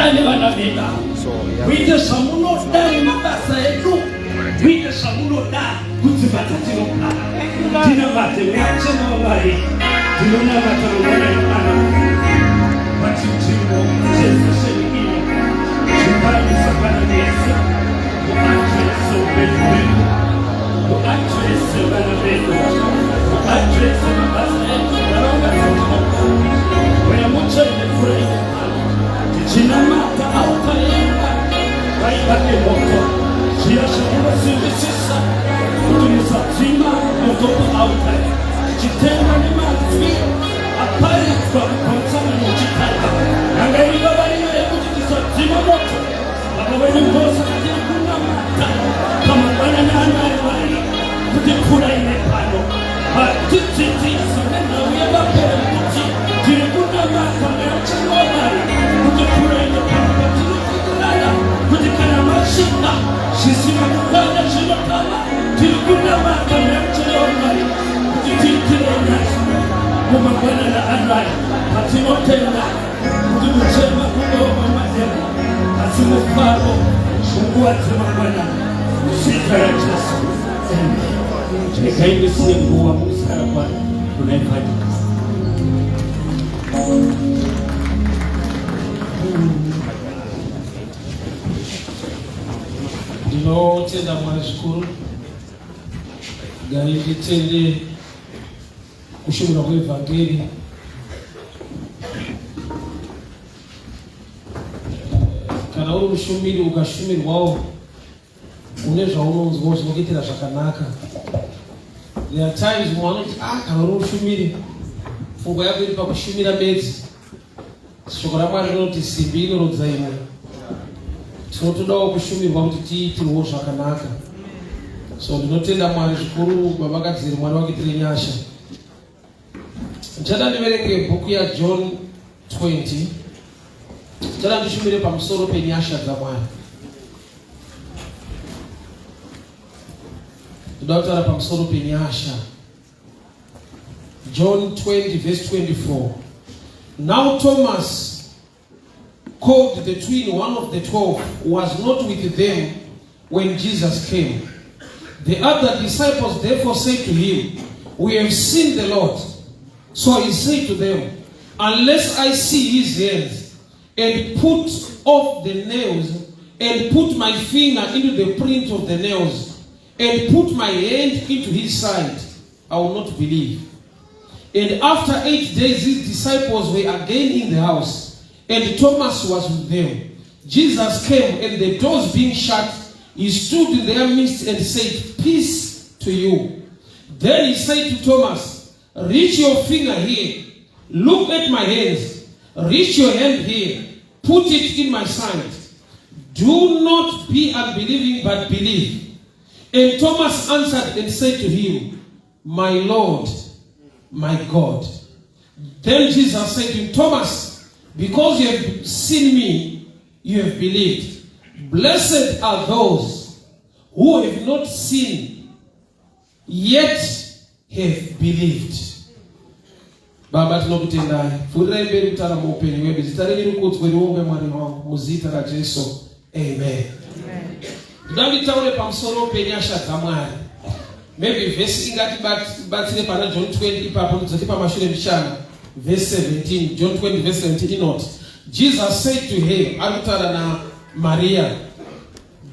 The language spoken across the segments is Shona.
zvamunoda nevana vedu, muite zvamunoda nemabasa edu, muite zvamunoda kudzimba dzatinogara. Tinamate Mweya Mutsvene waMwari, tinonamata mangwanani ano pachinzvimbo chesesheni ino, zvipai misangano yese muadrese upenyu hwedu, muadrese vana vedu, muadrese mabasa edu, nharaunda dzatinogara. Mweya Mutsvene pfuura ine pano, tichinamata alta yenyu vaibake moto zviya zvamunosimbisisa kuti musadzima moto paalta, tichitenda nemazwi aparidzwa kubva musangano uchitanga yanga iri vavariro yekuti tisadzima moto. Baba vedu, ndosaka tiri kunamata pamangwanani ano ari Mwari kuti pfuurai nepano vatidzidzisa nenhau yevapere kuti tiri kunamata Mweya Mutsvene waMwari kuti pfuurai nepano patinotenderana kuti kana masvika zvisina kukwana zvinotama. Tiri kunamata Mweya Mutsvene waMwari kuti tiitire nyasha mumangwanana ano aya patinotenda kuti kuchema kunova mademo asi mufaro munguva dzemangwanani, muzita raJesu, amen. Regai ndisiye nguva mukusara kwayo kuna Evangelist. Ndinotenda Mwari zvikuru. Gai nditende kushumira kweevhangeri. Kana uri mushumiri ukashumirwawo, une zvaunonzwawo zvinokuitira zvakanaka. There are times mumwe anoti, ah, kana uri mushumiri pfungwa yako iri pakushumira bedzi. Shoko raMwari rinoti simbi inorodza imwe. Tinotodawo kushumirwa kuti tiitirwewo zvakanaka. So ndinotenda Mwari zvikuru, Baba Kadziri, Mwari wakuitire nyasha. Ndichada ndiverenge bhuku yaJohn 20. Ndichada ndishumire pamusoro penyasha dzaMwari. Ndoda kutaura pamusoro penyasha. John 20 verse 24. Now Thomas, called the twin, one of the 12, was not with them when Jesus came. The other disciples therefore said to him, "We have seen the Lord." So he said to them, "Unless I see his hands and put off the nails and put my finger into the print of the nails and put my hand into his side, I will not believe." And after 8 days, his disciples were again in the house, and Thomas was with them. Jesus came, and the doors being shut, he stood in their midst and said, "Peace to you." Then he said to Thomas, "Reach your finger here, look at my hands, reach your hand here, put it in my side. Do not be unbelieving, but believe." And Thomas answered and said to him, "My Lord, my God." Then Jesus said to him, "Thomas, because you have seen me, you have believed. Blessed are those who have not seen, yet have believed." Baba, tinokutendai. Pfuurirai mberi kutaura muupenyu hwedu. Zita renyu rikudzwe, riongwe, Mwari wangu, muzita raJesu, amen. Ndoda nditaure pamusoro penyasha dzaMwari. Maybe vhesi ingatibatsire pana John 20 ipapo, ndidzoke pamashure mbichana. Vhesi 17, John 20 vhesi 17 inoti, Jesus said to her, ari kutaura naMaria,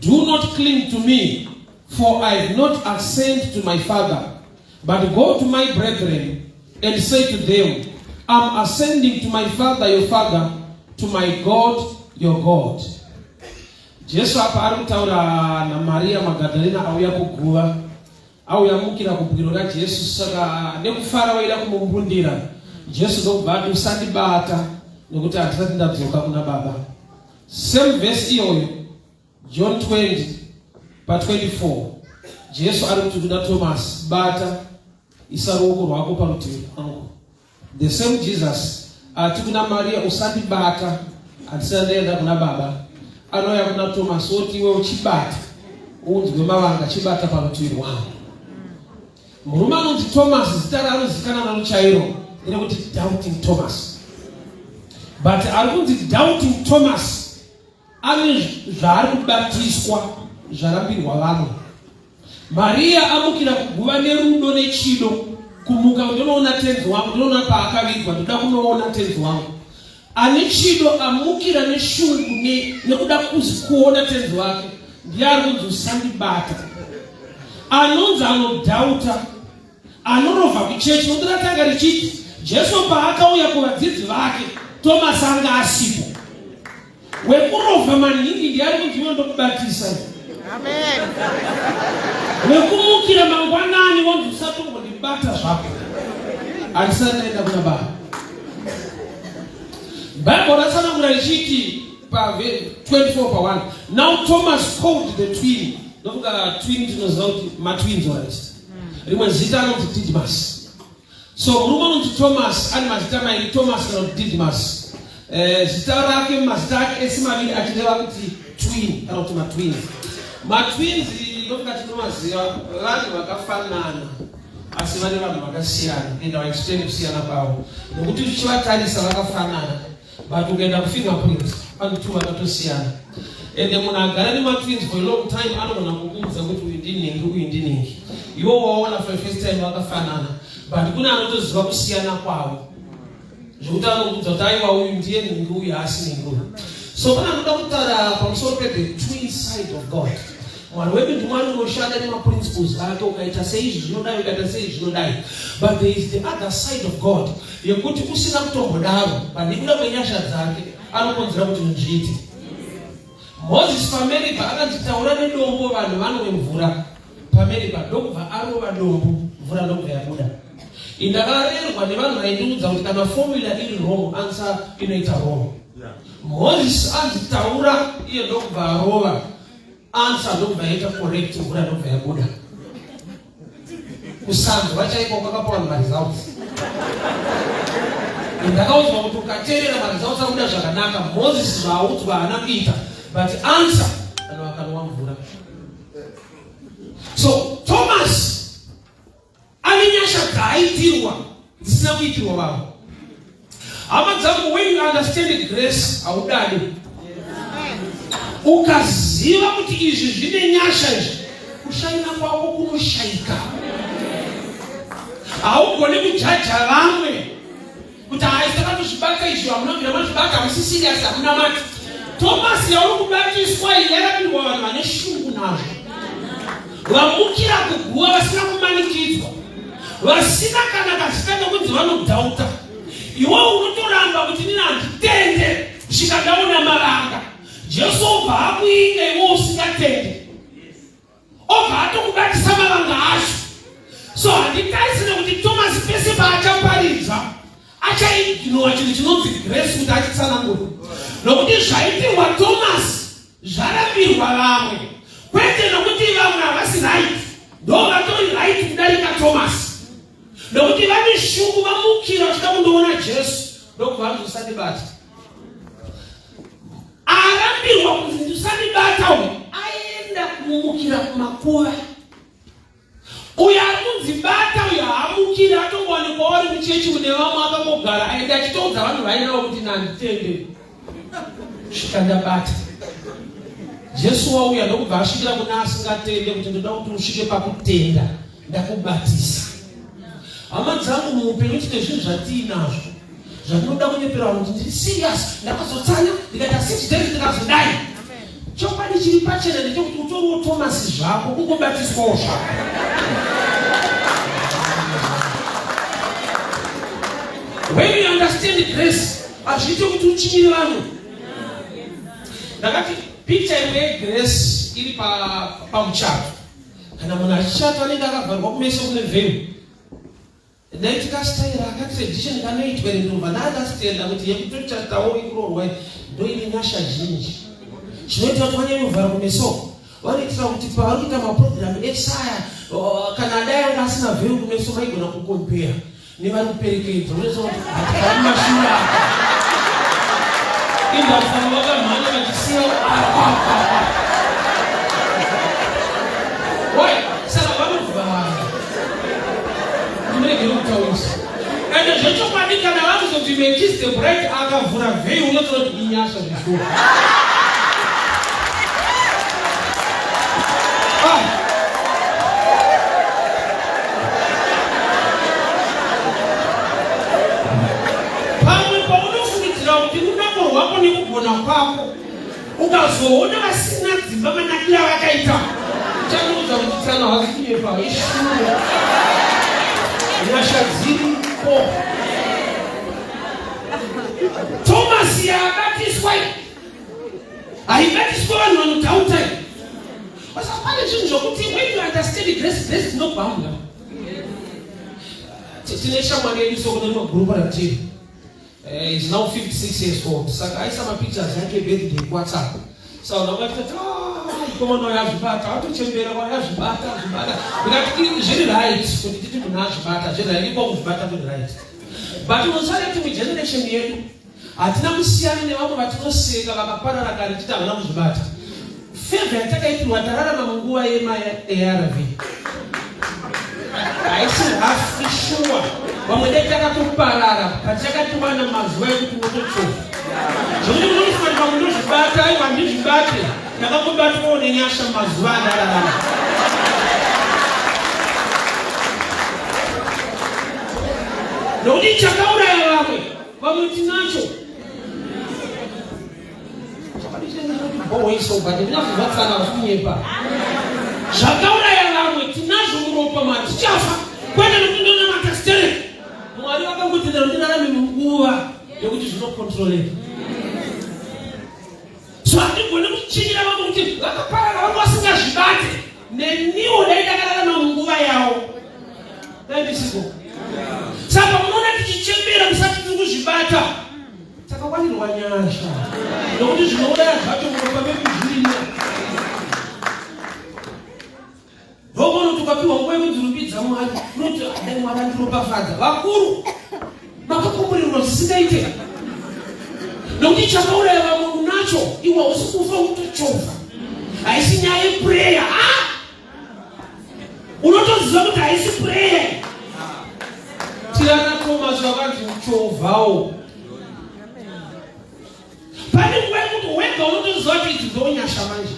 "Do not cling to me, for I have not ascended to my Father, but go to my brethren and say to them, 'I'm ascending to my Father, your Father, to my God, your God.'" Jesu apa ari kutaura naMaria Magadharena auya kuguva, auya mukira kubwiro raJesu. Saka nekufara waida kumumbundira. Jesu ndokubva ati, "Usandibata, nekuti handisati ndadzoka kuna Baba." Same verse iyoyo, John 20 pa24, Jesu ari kuti kuna Thomas, "Bata, isa ruoko rwako parutivi rwangu." The same Jesus ati kuna Maria, "Usandibata, handisati ndaenda kuna Baba," anouya kuna Thomas oti, "Iwe uchibata unzwe mavanga, chibata parutivi rwangu." Murume anonzi Thomas, zita raanozikanwa naro chairo nderekuti Doubting Thomas, but ari kunzi Doubting Thomas. Ane zvaari kubatiswa zvarambirwa vamwe. Maria amukira kuguva nerudo nechido kumuka ndinoona tenzi wangu, ndinoona paakavigwa, ndoda kunoona tenzi wangu. Ane chido amukira neshungu nekuda kuona tenzi wake, ndiye ari kunzi usandibata. Anonzi anodhauta Anorovha kuchechi nokuti ratanga richiti Jesu paakauya kuvadzidzi vake Thomas anga asipo. Wekurovha maningi ndiye ari kunzi iwe ndokubatisa. Amen. Wekumukira mangwanani wonzi usatombondibata zvako. Handisati ndaenda kuna baba. Bible ratsanangura richiti pa 24 pa 1. Now Thomas called the twin. Ndofunga twin tinoziva kuti matwins alright. Rimwe zita anonzi Didymus. So murume anonzi Thomas ane mazita mairi, Thomas kana kuti Didymus. Eh, zita rake mazita ake ese maviri achireva kuti twin kana kuti matwins. Matwins ndofunga tinomaziva vanhu vakafanana asi vane vanhu vakasiyana and I explain kusiyana kwavo nokuti uchivatarisa vakafanana but ukaenda kufingerprint pane two vakatosiyana ende munhu agara nematwins for a long time anogona kukuudza kuti uyu ndinhingi uyu ndinhingi iwo waona for the first time vakafanana but kune anotoziva kusiyana kwavo zvekuti anokuudza kuti aiwa uyu ndiye nhingi uyu haasi nhingi uyu so pane anoda kutaura pamusoro pethe twin side of God. Mwari wedu ndiMwari unoshanda nemaprinciples ake, ukaita seizvi zvinodai, ukaita seizvi zvinodai, but there is the other side of God yekuti usina kutombodaro, but nekuda kwenyasha dzake anokonzera kuti zvinhu zviite. Moses paMeriba akanzi taura nedombo vanhu vanwe mvura paMeriba, ndokubva arova dombo, mvura ndokubva yabuda. Indakarerwa nevanhu vaindiudza kuti kana formula iri wrong, answer inoita wrong. Moses anzi taura, iye ndokubva arova answer ndokubva yaita correct, mvura ndokubva yabuda. Kusanzwa chaiko kwakapa vanhu maresults. Ndakaudzwa kuti ukateerera maresults abuda zvakanaka. Moses zvaaudzwa haana kuita, but answer vanhu vakanwa mvura. So Thomas ane nyasha dzaaitirwa dzisina kuitirwa vamwe. Hama dzangu, when you understand grace haudadi. Ukaziva kuti izvi zvine nyasha izvi, kushaina kwako kunoshaika. Haugoni kujaja vamwe kuti hai takatozvibata izvi, hamuna kubvira mazvibata, hamusi serious, hamuna mati. Thomas yauri kubatiswa iyi yarapirwa vanhu vane shungu nazvo, vamukira kuguva vasina kumanikidzwa, vasina kana kazita kekunzi vanodhauta. Iwe unotoramba kuti nini handitende kusvika ndaona mavanga. Jesu obva akuinga iwe usingatende, obva atokubatisa mavanga acho. So handitarisi nekuti Thomas pese paachaparidza achaignowa chinhu chinonzi grace kuti achitsanangura, nokuti zvaitirwa Thomas zvarambirwa vamwe, kwete nokuti vamwe havasi right, ndo vatori right kudarika Thomas, nokuti vane shungu vamukira vachida kundoona Jesu, ndokubva vanzi usandibata. Arambirwa kunzi usandibata uyu aenda kumukira kumakuva. Uyo ari kunzi bata uyo haamukiri, atongowanikwa wari muchechi mune vamwe akangogara aenda achitoudza vanhu vainavo kuti nanditende svika ndabata. Jesu wauya ndokubva asvikira kuna asingatende kuti ndoda kuti usvike pakutenda ndakubatisa. Hama dzangu, muupenyu tine zvinhu zvatiinazvo zvandinoda kunyepera vanhu kuti ndiri serious, ndakazotsanya ndikaita 6 days ndikazodai. Chokwadi chiri pachena ndechekuti utoriwo Thomas zvako, kungobatiswawo zvako. When you understand grace, hazviite kuti uchinyire vanhu. Ndakati picture imwe yegrace iri pamuchato. Kana munhu achichata anenge akavharwa kumeso kune veil. Ndaiti kastaira aka tradition kanoitwa ere, ndobva ndaunderstanda kuti yekutochatawo ikuroorwa ndoine nyasha zhinji. Chinoita kuti vanyanye kuvhara kumeso vanoitira kuti pavari kuita mapurogiramu esaya, kana dai anga asina veil kumeso vaigona kukompera nevari kuperekedza, unoziva kuti hatifari mashura indafana vakamhanya vachisiya. Why? Saka vanovhara ndimuregere kutaurisa. Ende zvechokwadi kana vakuzoti Melchizedek bright akavhura veil, unotoona kuti inyasha zvishuwa. nekugona kwako. Ukazoona vasina dzimba manakira vakaita, uchandiudza kuti tsana hasi kunyepa ishuwa. Nyasha dziriko. Thomas yakabatiswa haibatiswa vanhu vanodhauta. Basa pane zvinhu zvokuti when you understand grace, grace dzinobhambwa. Tine shamwari yedu so kune rimwe gurupu ratiri. Eh, is now 56 years old. Saka aisa mapictures yake birthday kuWhatsApp. Saka vanhu vakati ah, mukomana uyu azvibata, atochembera kwa azvibata, azvibata. Ndikati zviri right kuti titi munhu azvibata, zviri right, iko kuzvibata kuri right. But unosara kuti mugeneration yedu hatina kusiyana nevamwe vatinoseka vakaparara kare titi havana kuzvibata. Favor yatakaitirwa tararama munguva yemaARV haisi hafu shuwa vamwe dai takatoparara patakatiwana mazuva ekuti unotochofa zvekuti munofunga kuti vamwe ndozvibata aiwa ndizvibate ndakangobatwawo nenyasha mazuva andararama nokuti chakauraya vamwe vamwe tinacho Zvakauraya vamwe tinazvo muropa matichafa kwete nekuti ndonamata sterek. Mwari vakangotendera kuti ndirarame munguva yekuti zvinokontroleka. So handigoni kuchinyira vamwe kuti vakaparara vanga vasingazvibate. Neniwo dai ndakararama munguva yavo dai ndisiko. Saka munoona tichichembera musati tiri kuzvibata takawanirwa nyasha nokuti zvinouraya zvacho muropa medu zvirimo. Ndokunoti ukapiwa nguva yekudzirumbidza Mwari unoti dai Mwari andiropafadza. Vakuru makakomborerwa zvisingaite nokuti chakauraya vamwe unacho iwe hausi kufa utochovha. Haisi nyaya yeprayer. Ah! Unotoziva kuti haisi prayer. Tirana Thomas vakanzi uchovhawo. Pane nguva yekuti wega unotoziva kuti idzi ndonyasha manje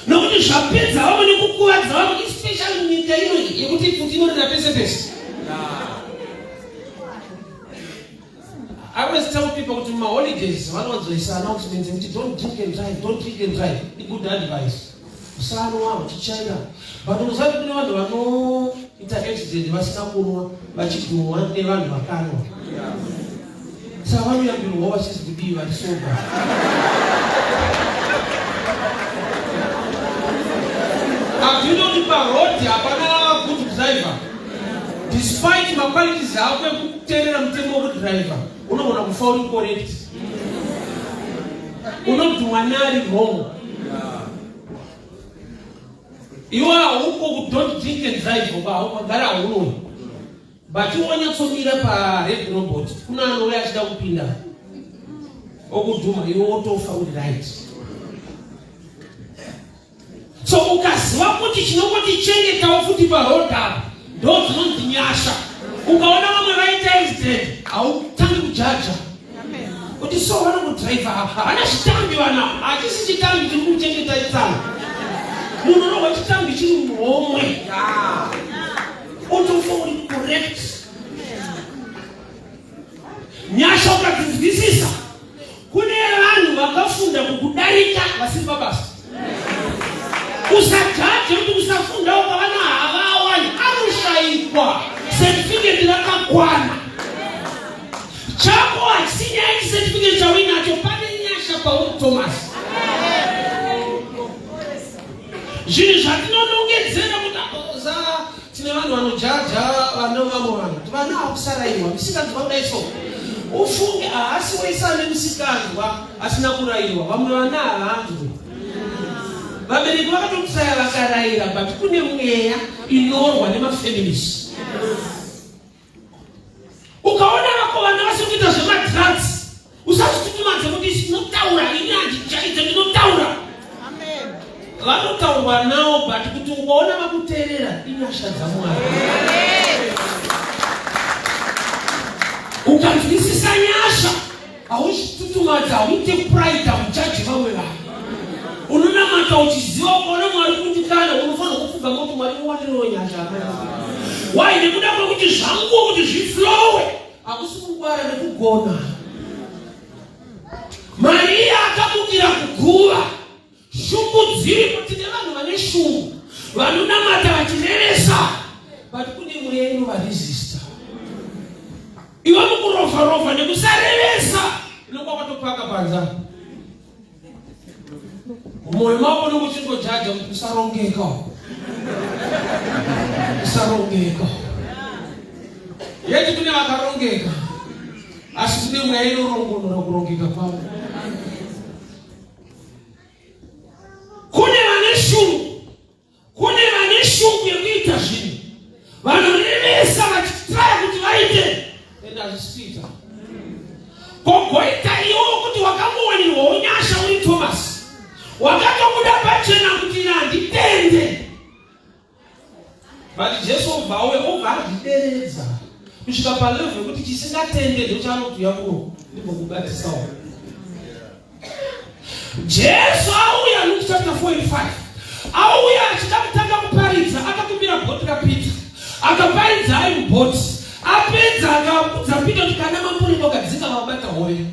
nokuti zvapedza vamwe nekukuvadza vamwe especially nyika ino yekuti pfuti inorira pese pese. I always tell people kuti mumaholidays vanowanzoisa announcements ekuti don't drink and drive, don't drink and drive. Igood advice. Usanwa uchichaira. But unoziva kuti kune vanhu vanoita accident vasina kunwa vachidhumwa nevanhu vakanwa. Saka vanoyambirwawo vachizi kudii vari sober. Hazvino kuti paroad hapana good driver. Despite maqualities ako ekuteerera mutemo wekudriver, unogona kufa uri correct. Unodhumwa neari wrong. Iwe hauko ku don't drink and drive uko haugara haunoi. But iwe wanyatsomira pa red robot kuna anouya achida kupinda okudhuma iwe wotofa uri right. So ukaziva kuti chinongotichengetawo futi paroad apa ndo dzinonzi nyasha. Ukaona vamwe vaita accident hautangi kujaja kuti so vanokudriver apa havana chitambi vana hachisi chitambi chiri kuchengeta itsana munhu unohwa chitambi chiri muhomwe utofa uri correct. Nyasha ukadzinzwisisa kune vanhu vakafunda kukudarika vasiri pabasa. Usajaje kuti usafunda ukavana havawani anoshaikwa certificate rakakwana. Chako hachisi nyaya yechicertificate chauinacho, pane nyasha pauri Thomas. Zvinhu zvatinonongedzera kuti za tine vanhu vanojaja vana vamwe vanhu kuti vana hakusaraiwa misikanzwa kudai so ufunge haasi wese ane misikanzwa asina kuraiwa vamwe vana havanzwi vabereki vakatokusaya vakaraira but kune mweya inorwa nemafamilies ukaona vako vana vasiri kuita zvemadrugs usazvitutumadze kuti ndinotaura ini handichaidze ndinotaura vanotaurwa nawo but kuti ukaona vakuteerera inyasha dzamwari ukanzwisisa nyasha hauzvitutumadza hauite pride haujaji vamwe vanhu unonamata uchiziva ukaona mwari kundikana unofanira kupfuga moti mwari muwanirewo nyasha why nekuda kwekuti zvangu kuti zviflowe hakusi kungwara nekugona. muguva. Shungu dziripo, tine vanhu vane shungu vanonamata vachirevesa, but kune mweya inovaresista. Iwe mukurovha rovha nekusarevesa inonga wakatopaka panza mumwoyo mako unenge uchingojaja kuti kusarongeka, kusarongeka. Yeti kune vakarongeka, asi kune mweya inorongonora kurongeka kwavo. Kune vane shungu, kune vane shungu yekuita zvinhu, vanorevesa vachitraya kuti vaite, ende hazvisi kuita. Kogoita iwo kuti wakangowanirwawo nyasha uri Thomas, wakatobuda pachena kuti ina handitende, but Jesu obva auya, obva azvideredza kusvika palevel yekuti chisingatende ndochaanoti uya kuno ndimbokubatisawo. Jesu auya, Luke chapter 4 and 5, auya achida kutanga kuparidza, akakumbira bhoti raPeter, akaparidza ari mubhoti. Apedza akaudza Peter kuti kana mambure kwakadzika vabata hove.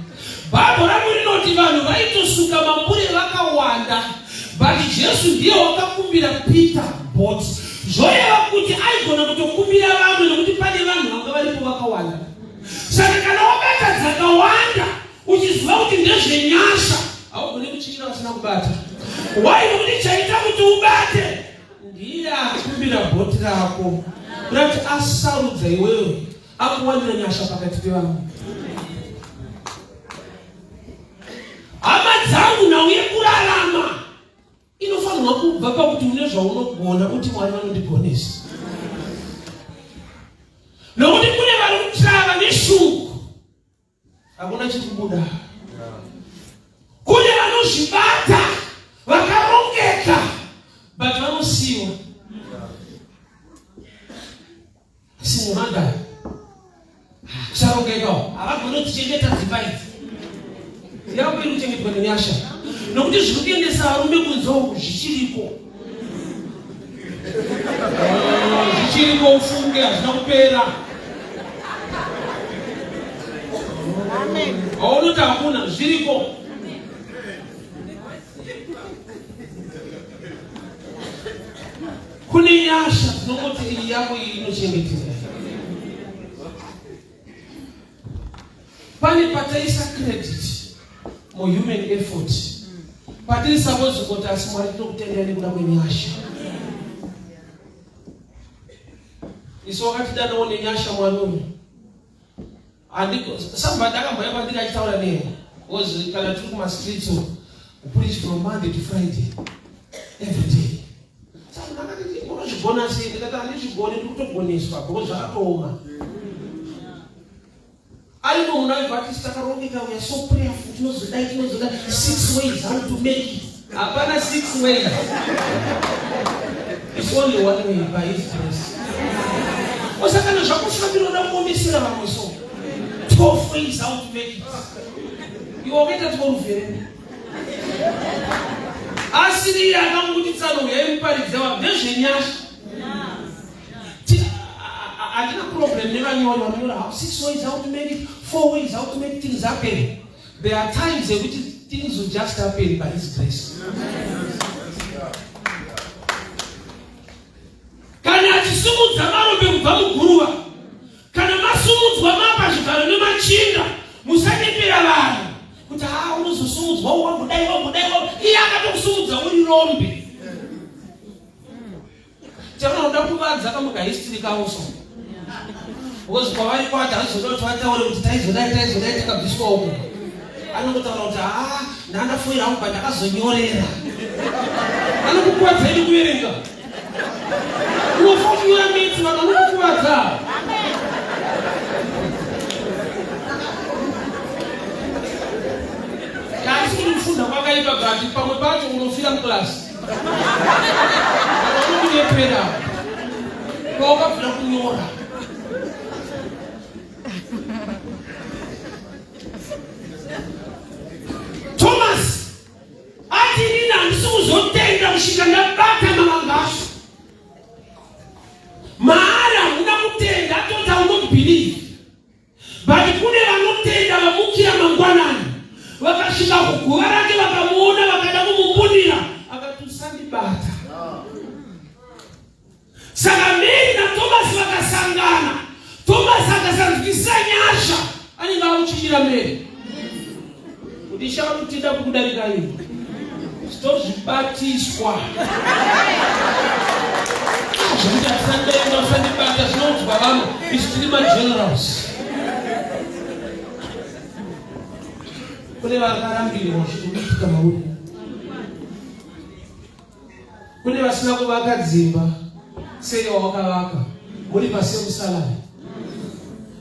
Bhaibheri rangu rinoti vanhu vaitosuka mambure vakawanda, but Jesu ndiye wakakumbira Peter bhoti. Zvoreva kuti aigona kutokumbira vamwe, nokuti pane vanhu vanga varipo vakawanda. Saka kana wabata dzakawanda uchiziva kuti ndezvenyasha, haugoni kuchinyira vasina kubata. Why? Nokuti chaita kuti ubate ndiye akumbira bhoti rako, kurati asarudza iwewe, akuwanira nyasha pakati pevamwe. Hama dzangu, nhau yekurarama inofanirwa kubva pakuti une zvaunogona, uti Mwari vanondigonesa, nokuti kune vari kutrava neshungu, hakuna chiri kubuda. Kune vanozvibata vakarongeka, but vanosiyiwa. Asi muhanda kusarongekawo, havagoni kuchengeta dzimba idzi. Yako iri kuchengetwa nenyasha, nokuti zviri kuendesa varume kunze uku zvichiriko, zvichiriko ufunge, hazvina kupera. Haunoti hakuna, zviriko. Kune nyasha dzinongoti iyi yako, iyi inochengeteka. Pane pataisa credit muhuman effort, patiri suppose kuti asi Mwari tinokutendera nekuda kwenyasha. Isu wakatidanawo nenyasha, Mwari uyu. Somebody akambouya kwandiri achitaura neni, because kana tiri kumastreets uku, kupreach from Monday to Friday every day. Saka ndakati, unozvigona sei? Ndikati, handizvigoni, ndiri kutogoneswa, because zvakatooma. Arimo munhu aibva ati takarongeka, we are so prayerful, tinozodai, tinozodai, six ways how to make it. Hapana six ways, it's only one way, by His grace. Osakana zvakufambira uda kuomesera vamwe, so 12 ways how to make it, iwe wakaita 12 here? Asiri iye akangokuti tsano uyai muparidze vanhu, ndezvenyasha. Handina problem nevanyori vanonyora how six ways how to make it, four ways how to make things happen. There are times ekuti things will just happen by His grace. Kana achisumudza marombe kubva muguruva, kana masumudzwa mapa zvigaro nemachinda, musanyepera vanhu kuti ha unozosumudzwa wambodai wambodai. Iye akatokusumudza uri rombe. Chanoda kuvanza kamwe kahistory kavo so, because kwavari kwati handizoda kuti vataure kuti taizodai taizodai takabviswa uko. Anongotaura kuti haa, ndandafoira hangu, pandakazonyorera. Anokukuvadza ini kuverenga, unofa uchinyora mitsi, vanhu vanokukuvadza. Handisi kuti kufunda kwakaipa, but pamwe pacho unofira muklasi, vanokunyepera kwawakabvira kunyora. Thomas ati, inini handisi kuzotenda kusvika ndabata mavanga acho. Maari hamuna kutenda, atoti I will not believe. But kune vanotenda vamukira mangwanani, vakasvika kuguva rake, vakamuona. kumumbundira, akati, "Usandibata." Saka Mary naTomasi vakasangana. Tomasi akasanzwisisa nyasha, anenge akuchinyira Mary kuti shakutida kukudarika iwe, tozvibatiswa zvekuti asandenga, usandibata, zvinoudzwa vamwe, isu tiri magenerals. Kune vakarambirwa zvikuitika mauri, kune vasina kuvaka dzimba sei wawakavaka, muri pasame salary.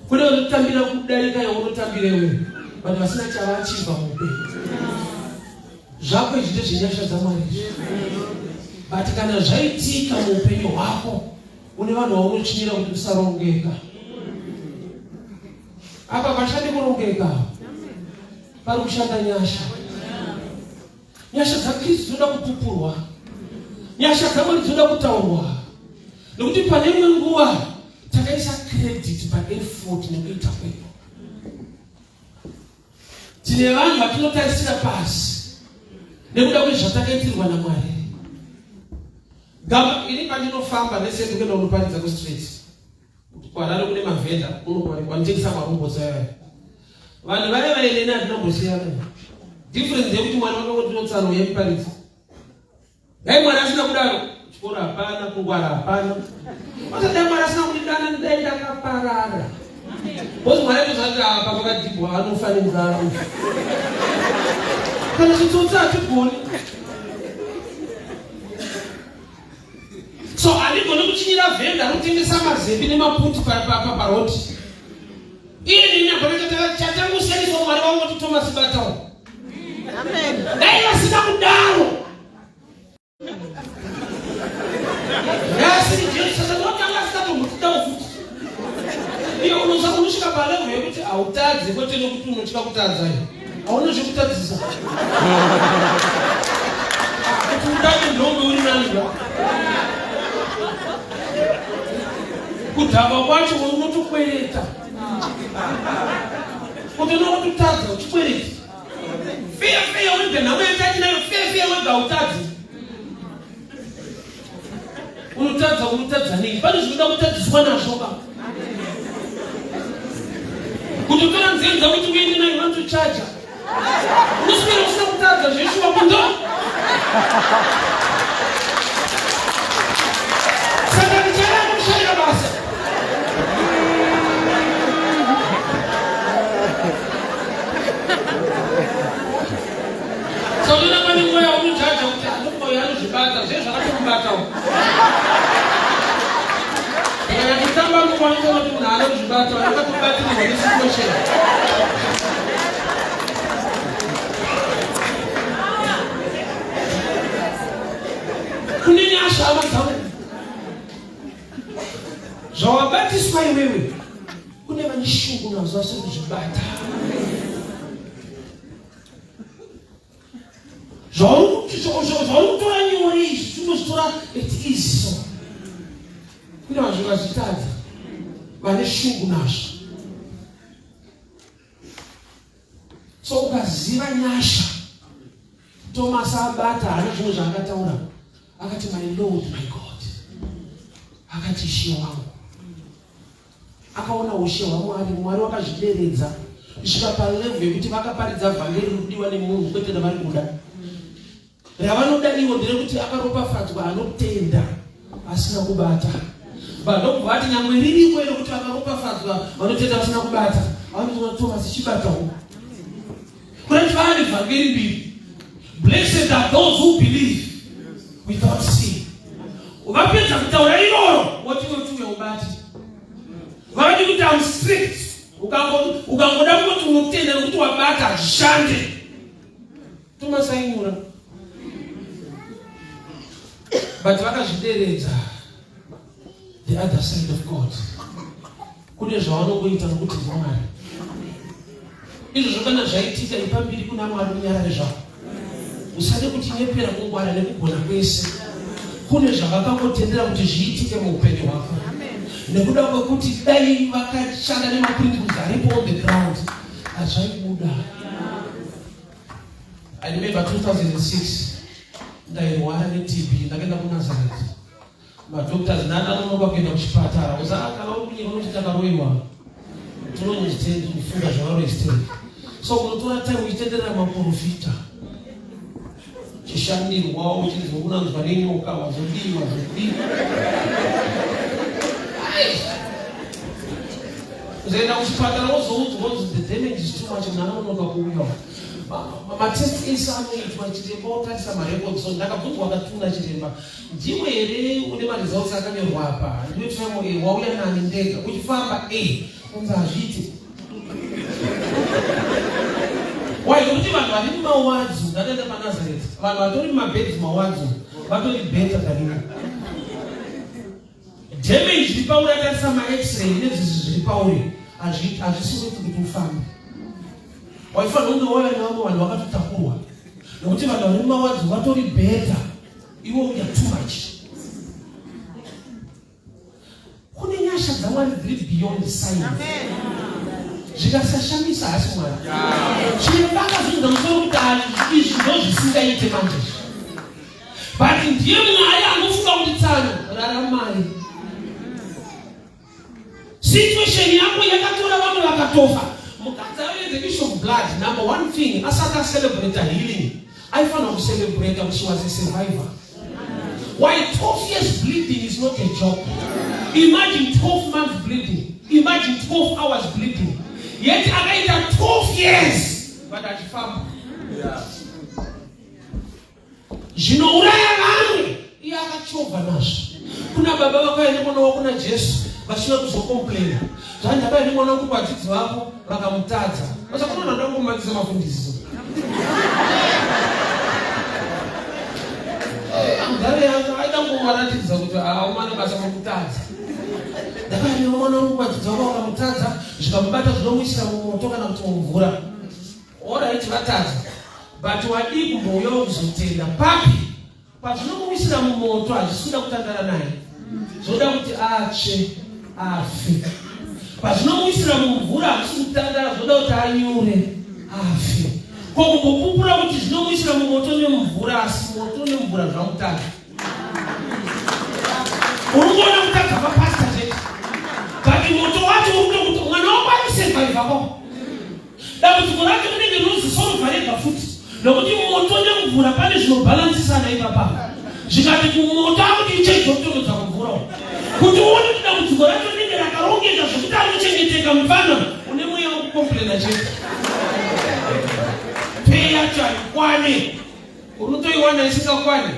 Kune vanotambira kudarika yaunotambira iwe, vanhu vasina chavachibva muupenyu. Zvako izvi ndezvenyasha dzaMwari, but kana zvaitika muupenyu hwako, une vanhu vaunochinyira kuti usarongeka. Apa pashandi kurongeka, pari kushanda nyasha. Nyasha dzaKristu dzinoda kupupurwa, nyasha dzaMwari dzinoda kutaurwa, nekuti pane imwe nguva takaisa credit paeffort nekuita kwedu. Tine vanhu vatinotarisira pasi nekuda kwezvatakaitirwa naMwari. Gama ini pandinofamba nesendikuenda kunoparidza kustreet kuHarare, kune mavhenda vanotengesa marobots aya. Vanhu vaya vainene hatinombosiyana. Difference yekuti Mwari vakangotinotsano yemuparidzi. Dai Mwari asina kudaro, chikoro hapana, kungwara hapana. Dai Mwari asina kundidana, dai ndakaparara, because Mwari aitozati apa pakadhibwa, anofa nenzara. Kana chitsotsi hatigoni. So handigoni kuchinyira vhenda rotengesa mazepi nemaputi paroti. Iye nini hapana chatangosiyaniswa. Mwari wangoti, "Thomas, batawo." Dai vasina kudaro, asiri Jesu sasatanga asingatombotitawo futi. Iye unosvika palevel yekuti hautadze, kwete nekuti unotya kutadza, iyo hauna zvekutadzisa. Kuti udade ndombe uri nani, kudhakwa kwacho unotokwereta, kuti unokutadza uchikwereta feya feya wega. Nhamo yatachinayo, feya feya wega hautadzi, unotadza. Unotadza nei? Pane zvinoda kutadziswa nazvo ka. Kutotora nzenza kuti uende nayo, vanotochaja. Unoswera usina kutadza zveshuwa kundo. Saka ndichada kushaira basa. Saunoona pane mweya unojaja kuti anomoyo anozvibata zve zvakatomubatawo. Kana kutamba mukwanisa kuti munhu anozvibata, akatobatirirwa nesituation. Kune nyasha, hama dzangu. Zvawabatiswa iwewe, kune vane shungu nazvo vasiri kuzvibata. Zvauri kutora nyore izvi, tinozvitora at ease. So kune vanhu vazvitadza vane shungu nazvo. So ukaziva nyasha, Thomas abata, haana zvimwe zvaakataura. Akati, "My Lord, my God." Akati, "Ishe wangu." Akaona ushe hwaMwari. Mwari wakazvideredza kusvika palevel yekuti vakaparidza vhangeri rikudiwa nemunhu, kwete ravari kuda. Ravanoda ivo nderekuti akaropafadzwa anotenda asina kubata. But ati nyangwe ririko rekuti vakaropafadzwa vanotenda vasina kubata, vanoti, "Thomas, chibatawo." Kurati vane vhangeri mbiri: blessed are those who believe without seeing. Vapedza kutaura iroro, woti woti uya ubati. Vakati kuti am strict. Ukangoda kuti unotenda nekuti wabata, hazvishande. Thomas ainyura, but vakazvideredza. The other side of God, kune zvavanongoita nokuti ndiMwari. Izvozvo kana zvaitika, ipambiri kuna Mwari, unyarare zvako, usade kutinyepera kungwara nekugona kwese. Kune zvavakangotendera kuti zviitike muupenyu hwako nekuda kwekuti dai vakashanda nemaprinciples aripo on the ground, hazvaibuda. I remember 2006. Ndairwara neTB, ndakaenda kuNazareth. Madoctors ndandanonoka kuenda kuchipatara. Uza kana uri kunyika unoti takaroiwa. Tinonyifunga zvavaroi still. So unotora time uchitenderera maprofita. Chishandirwa uchinzwa unanzwa nenyoka wazodii wazodii. Uzoenda kuchipatara wozoudzwa kunzi the damage is too much munhu anonoka kuuya. Matest ese anoitwa chiremba otarisa marecords so ndakabvunzwa akatuna chiremba ndiwe here une maresults akanyorwa apa ndiwe tremo e wauya nani ndega uchifamba e unzi hazviiti why nokuti vanhu vari mumawadzi ndakaenda panazareth vanhu vatori mumabhedzi mawadzi vatori better than you Damage iri pauri atarisa max-ray nezvizvi zviri pauri hazvisi kuti kuti ufambe. Waifanira kunge wauya nevamwe vanhu vakatotakurwa nekuti vanhu vari mumawadzi vatori better iwe uya too much. Kune nyasha dzaMwari dziri beyond science. Zvikasashamisa hasi Mwari. Chiremba akazvinza musoro kuti izvi ndozvisingaite manje. But ndiye Mwari anofunga kuti tsano raramai. Situation yako yakatora vamwe vakatofa. Mukadzi aive the issue of blood, number one thing, asati acelebrate healing, aifanira kucelebrate kuti she was a survivor. Why 12 years bleeding is not a joke. Imagine 12 months bleeding. Imagine 12 hours bleeding. Yet akaita 12 years but achifamba. Yeah. Zvinouraya vamwe iye akachovha nazvo. Kuna baba vakauya nemwana wavo kuna Jesu vachida kuzokomplaina. Zvanzi ndakauya nemwana wangu kuvadzidzi vako vakamutadza. Vachakunoona ndoda kungomatisa mafundisi. Mudhara yangu aida kungovaratidza kuti haumana basa mokutadza. Ndakauya nemwana wangu kuvadzidzi vako vakamutadza zvikamubata zvinomuisira mumoto kana kuti mumvura. Alright vatadza but wadii kumbouyawo kuzotenda papi pazvinomuwisira mumoto hazvisi kuda kutandara naye zvoda kuti atsve afe pazvinomuwisira mumvura hazvisi kutandara zvoda kuti anyure afe ko kumbopupura kuti zvinomuwisira mumoto nemumvura asi moto nemvura zvamutadza uri kuona kutadza kwapasta chete but moto wacho uri kutokuti mwana wako akusevhaivha kwako Dambudziko racho rinenge rinozisorova rega futi nokuti moto nemvura pane zvinobhalansisana ipapa. Zvikati kumoto akuti ichezotonodza kumvura uko. Kuti uone kuti dambudziko racho rinenge rakarongeka zvekuti anochengeteka mupfana une mweya wekukomplena chete. Pay yacho haikwane. Unotoiwana isingakwane.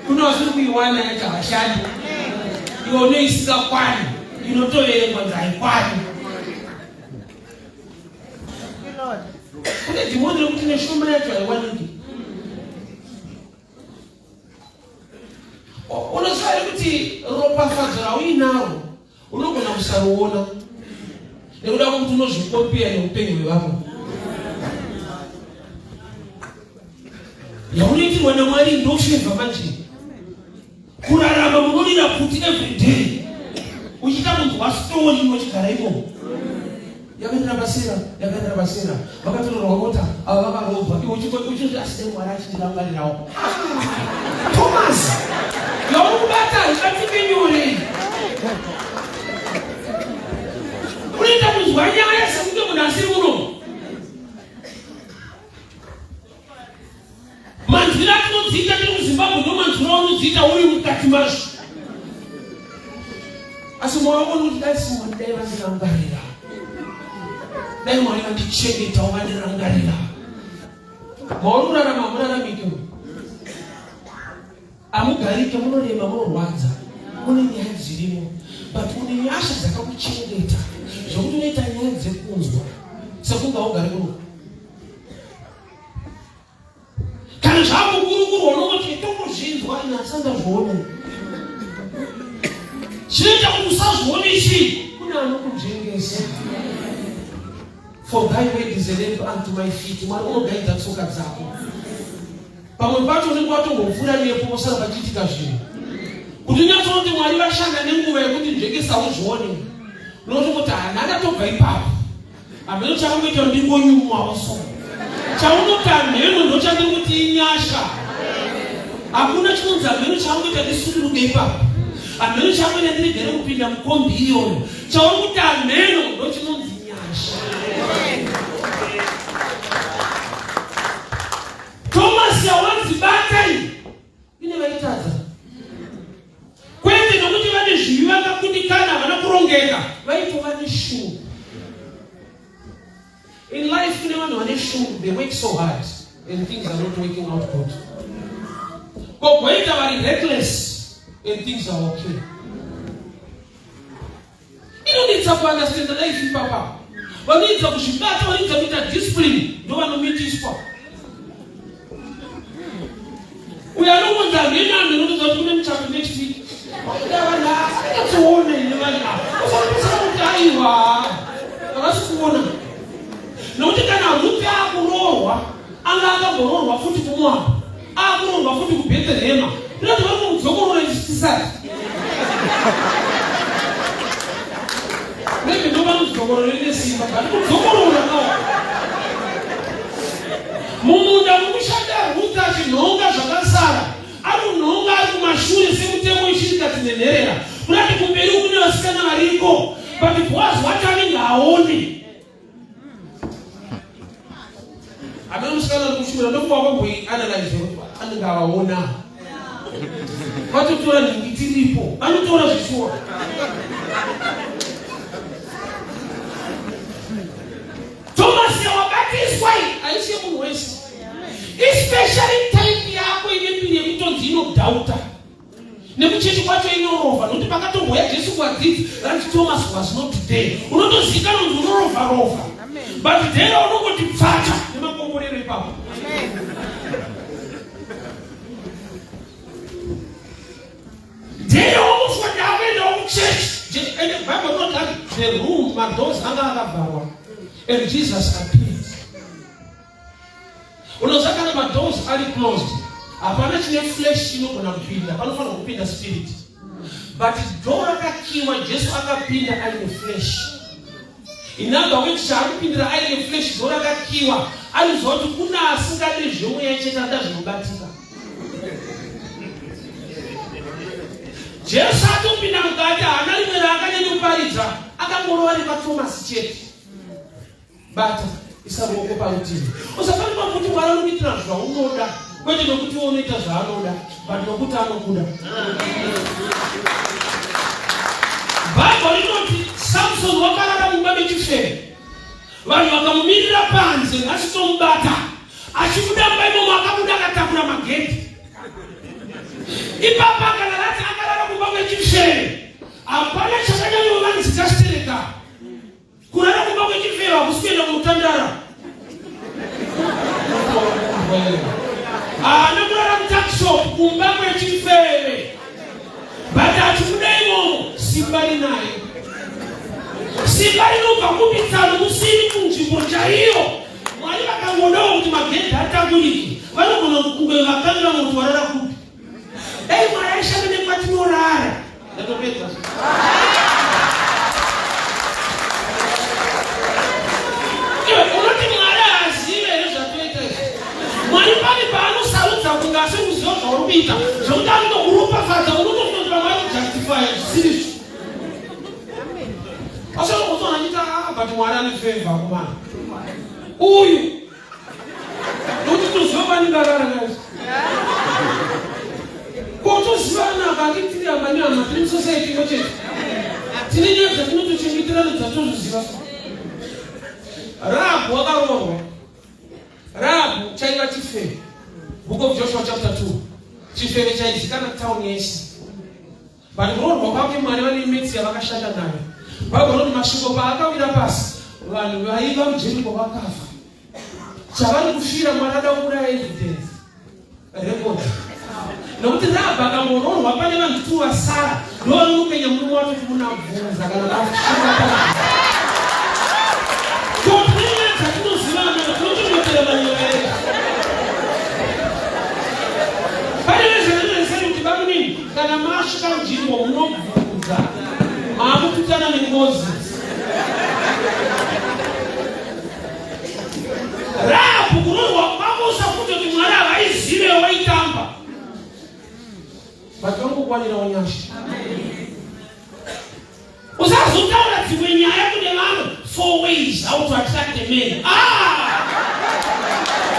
Kuna vasiri kuiwana yacho havashandi. Iwe une isingakwane inotoverengwa nzi haikwani. Kune dhimoni rekuti neshoma yacho haiwaniki. Unoziva here kuti ropafadzo rauinaro unogona kusaruona nekuda kwekuti unozvikopeya neupenyu hwevamwe. Yaunoitirwa naMwari ndofevha manje. Kurarama munorira pfuti every day uchiita kunzwa story uchigara imomo. Yakaendera pasera, yakaendera pasera, vakatorerwa mota, ava vakarobwa, iwe uchiti asi dai Mwari achindirangarirawo. Thomas, yauri kubata haibatike nyore. Unoita kunzwa nyaya sekunge munhu asiri muno. Manzwiro atinodziita tiri kuZimbabwe ndo manzwiro aunodziita uri mukati mazvo. Asi moyo wako unoti dai Mwari dai vandirangarira, dai Mwari vandichengetawo vandirangarira. Mauri kurarama hamuraramike, hamugarike, munorema, munorwadza, mune nyaya dzirimo, but une nyasha dzakakuchengeta zvekuti unoita nyaya dzekunzwa sekunge haugari kuno. Kana zvakukurukurwa unongoti tongozvinzwa ini handisati ndazviona. Chinoita kuti usazvione chii? Kune anokunzvengesa. For thy word is a lamp unto my feet. Mwari unogaidza tsoka dzako. Pamwe pacho unenge watongopfuura nepo posara pachiitika zvinhu. Kuti unyatsoti Mwari vashanda nenguva yekuti nzvengesa uzvione. Unotongoti hana ndatobva ipapo. Hameno chakangoita ndingonyumwawo so. Chaunoti hameno ndochandiri kuti inyasha. Hakuna chinonzi hameno chaangoita ndisuduruke ipapo, hameno chaangoita ndiregere kupinda mukombi iyoyo. Chauri kuti hameno ndochinonzi nyasha. Thomas yawanzi batai ine vaitadza kwete nokuti vane zvivi vakakundikana, havana kurongeka, vaitova neshungu. In life kune vanhu vane shungu, they work so hard and things are not working out good. Kogoita vari reckless and things are okay. Inonetsa kuunderstand life ipapa. Vanoedza kuzvibata, vanoedza kuita discipline, ndovanomitiswa. Uyo anongonzi hameno anhu inotoza kuti kune muchato next week. Vaida vanhu asingatoone ine vanhu ava. Usakutsira kuti aiwa. Havasi kuona. Nokuti kana Ruth akuroorwa, anga akamboroorwa futi kuMoabhu, akuroorwa futi kuBhetherehema. Ndinoti vari kumudzokorora ichi tisati. Maybe ndo vanodzokorora ine simba, but kudzokorora no. Mumunda mukushanda Ruth achinhonga zvakasara, ari kunhonga ari kumashure semutemo ichirikadzi nenherera. Kurati kumberi kune vasikana variko, but Boaz wacho anenge aone. Hameno musikana ari kushumira ndokuva kwamboianalyze kuti anenge avaona. Vatotora nhingi tiripo, vanotora zvishuwa. Thomas wabatiswa iyi haisi yemunhu wese, especially type yako ine mbiri yekutonzi inodoubta nekuchechi kwacho inorovha, nokuti pakatomboya Jesu kuvadzidzi vanti Thomas was not there. Unotozivikanwa kunzi unorovha rovha, but there unongoti pfacha nemakomborero ipapo. There wamufuka ndakuendawo kuchechi, and the Bible not that the room madoors anga akavharwa and Jesus appeared. Unoziva kana madoors ari closed, hapana chine flesh chinogona kupinda, panofanira kupinda spirit. But door rakakiwa, Jesu akapinda aine flesh. In other words, chaari kupindira aine flesh, door rakakiwa, anoziva kuti kuna asingade zvemweya chete, anoda zvinobatika. Jesu atopinda mukati, haana rimwe raakanyanya kuparidza, akangorova rekwaThomasi chete. Bata, isa ruoko parutivi. Usafanirwa kuti Mwari anokuitira zvaunoda, kwete nokuti iwe unoita zvaanoda, but nokuti anokuda. Bhaibheri rinoti Samson wakarara mumba mechifeve, vanhu vakamumirira panze, nhasi tomubata. Achibuda mumba imomo, akabuda akatakura magedhi. Ipapa kana rati akarara mumba mechifeve, hapana chakanyanyovanzika chitereka. Kurara kumba kwechifeve hakusi kuenda kunotandara. Haana kurara mutuckshop, kumba kwechifeve. But achibuda imomo, simba rinaye. Simba rinobva kumitsano musiri kunzvimbo chaiyo. Mwari vakangodawo kuti magedhi atakurike, vanogona kunge vakanganwa kuti warara kupi. Dai Mwari aishanda nekwatinorara. Ndatopedza. Iwe unoti Mwari haazive here zvatoita izvi? Mwari pane paanosarudza kunge asiri kuziva zvauri kuita, zvekuti anotokuropafadza, unotofunga kuti vamwe vanojustifya zvisiri izvo. Asi unozoona achiti, ah, but Mwari ane favor kumana uyu, nokuti toziva vanenge arara naizvo kotozivana vange tiri hama nehama, tiri musociety imwe chete, tine nyaya dzatinotochengeterana dzatozviziva. Rahabhu wakaroorwa. Rahabhu chaiva chifeve. Book of Joshua chapter 2, chifeve chaizikana town yese, but kuroorwa kwake Mwari vane metsi yavakashanda nayo. Bhaibheri rinoti masvingo paakawira pasi, vanhu vaiva muJeriko vakafa. Chavari kufira, Mwari ada kuuraya evidence record, nokuti Rahabhu akangoroorwa pane vanhu tu vasara ndovanopenya murume wacho kuti munabvunza kana vasvika. Totine dzatinozivana, tinochengetera manyaya edu. Pane vezvanoneseri kuti bamunini, kana masvika nzvimbo munobvunza, maakututana nengozi. Rahabhu kuroorwa kwako, usafunge kuti Mwari havaizive waitamba. Vanongokuwanirawo nyasha. Usazotaura dzimwe nyaya kune vamwe. Four ways how to attract a man. Ah!